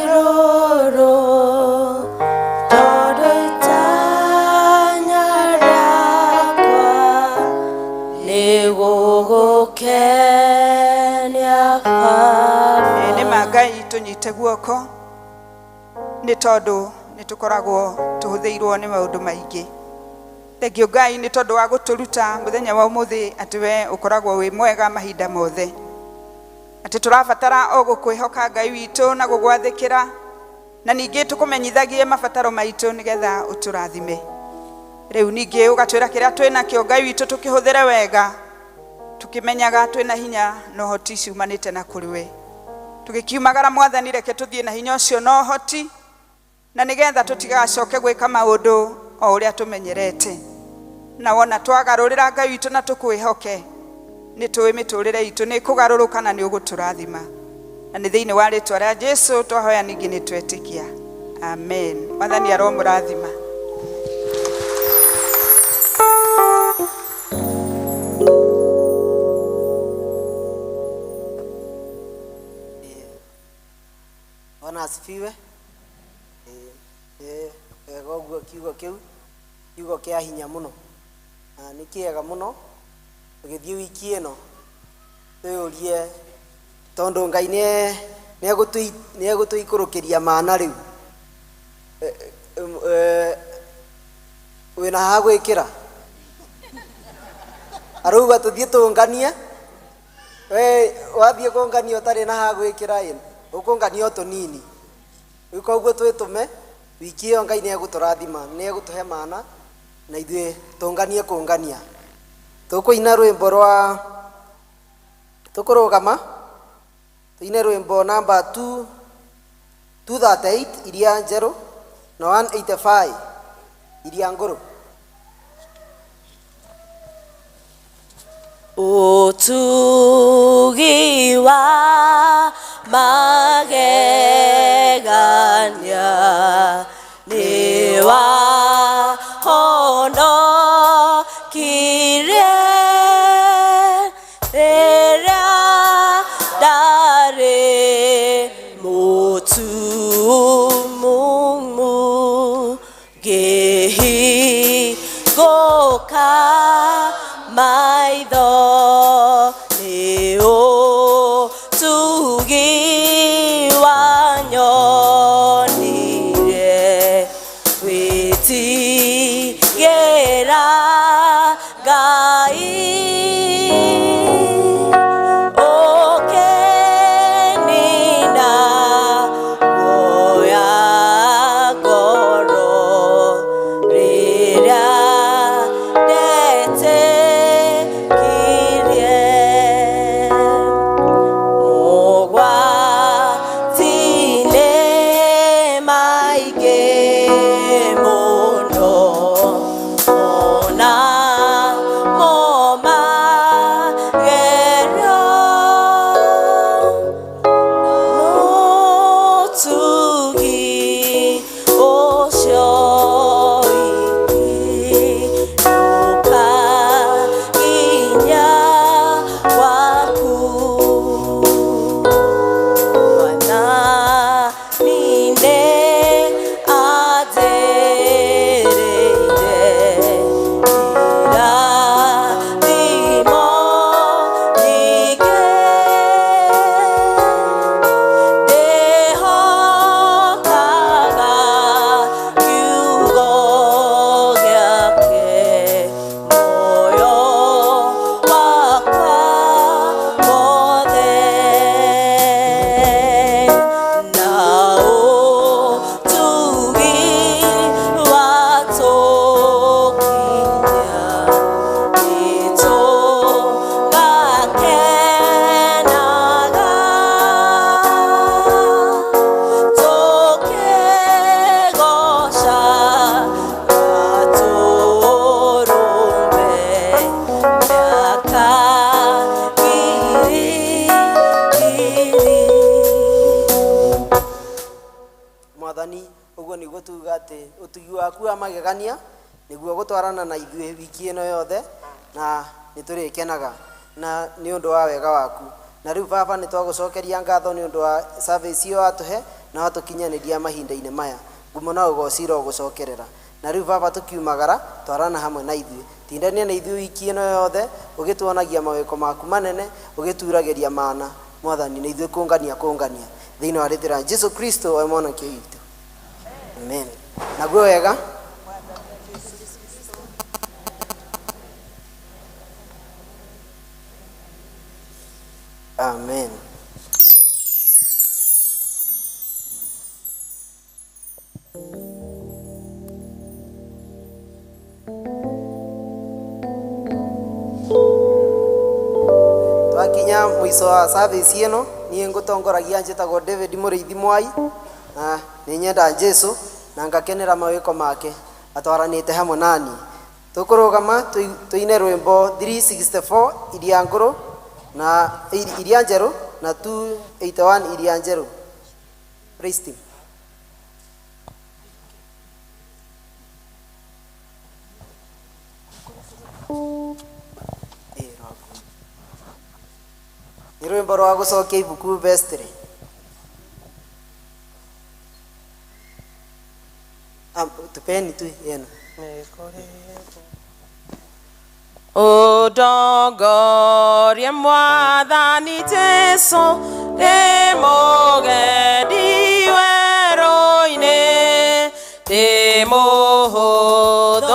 rũrũ, tondũ itanya rĩakwa nĩ gũgũkenia baba. Ĩ, nĩ ma Ngai tũnyite guoko nĩ tondũ nĩ tũkoragwo tũhũthĩirwo nĩ maũndũ maingĩ. Thengiũ Ngai nĩ tondũ wa gũtũruta mũthenya wa ũmũthĩ atĩ we ũkoragwo wĩ mwega mahinda mothe, atĩ tũrabatara o gũkwĩhoka Ngai witũ na gũgwathĩkĩra, na ningĩ tũkũmenyithagie mabataro maitũ nĩgetha ũtũrathime. Rĩu ningĩ ũgatwĩra kĩrĩa twĩnakĩo Ngai witũ tũkĩhũthĩre wega, tũkĩmenyaga twĩna hinya na ũhoti ciumanĩte na kũrĩ we. Tũgĩkiumagara Mwathani, reke tũthiĩ na hinya ũcio na ũhoti, na nĩgetha tũtigacoke gwĩka maũndũ o ũrĩa tũmenyerete. Na wona twagarũrĩra Ngai witũ na tũkwĩhoke, nĩ tũĩ mĩtũrĩre itũ nĩ ĩkũgarũrũka na nĩ ũgũtũrathima. Na nĩ thĩinĩ wa rĩtwa rĩa Jesu twahoya ningĩ nĩ twetĩkia, amen. Mwathani aromũrathima. Bwana asifiwe. Eh, wega ũguo kiugo kĩu, kiugo kĩa hinya mũno na nĩ kĩega mũno. Tũgĩthiĩ wiki ĩno twĩyũrie, tondũ Ngai nĩ egũtũikũrũkĩria mana rĩu. Wĩna ha gwĩkĩra arauga tũthiĩ tũnganie, we wathiĩ kũngania ũtarĩ na ha gwĩkĩra ĩ, ũkũngania o tũnini. Rĩu koguo twĩtũme wiki ĩyo Ngai nĩ egũtũrathima, nĩ egũtũhe mana na ithuĩ tũnganie kũngania. Tũkũina rwĩmbo rwa tũkũrũgama tũine rwĩmbo namba 2 238 iria njerũ na 185 iria ngũrũ. Ũtugi wa magegania nĩ wahonokirie rĩrĩa ndarĩ mũtumumu, ngĩhingũka maitho nĩ ũtugi wanyonire, gwĩtigĩra Ngai ũkĩnina guoya ngoro rĩrĩa ndetĩkirie. Mogwati-inĩ maingĩ mũno, ona mo magegania nĩguo gũtwarana na ithuĩ wiki ĩno yothe na nĩ tũrĩkenaga na nĩ ũndũ wa wega waku. Na rĩu baba nĩ twagũcokeria ngatho nĩ ũndũ wa service ĩyo watũhe na watũkinyanĩria mahinda-inĩ maya. Ngumo na ũgoci irogũcokerera. Na rĩu baba tũkiumagara twarana hamwe na ithuĩ, tindania na ithuĩ wiki ĩno yothe ũgĩtuonagia mawĩko maku manene, ũgĩturagĩria mana mwathani, na ithuĩ kũngania kũngania thĩinĩ wa rĩtwa rĩa Jesu Kristo we mwanake witũ, amen. Naguo wega. Amen. Twakinya mũico wa service ĩno, niĩ ngũtongoragia njĩtagwo David Mũrĩithi Mwai, na nĩ nyenda Jesu na ngakenera mawĩko make atwaranĩte hamwe nani. Tũkũrũgama tũine rwĩmbo 364 iria ngũrũ na iria njerũ na 281 iria njerũ. Praise team. Nĩ rwĩmbo rwa gũcokia ibuku vestry. Tupeni tu yenu. Ũndongorie Mwathani Jesũ, ndĩ mũgendi werũ-inĩ, ndĩ mũhũthũ.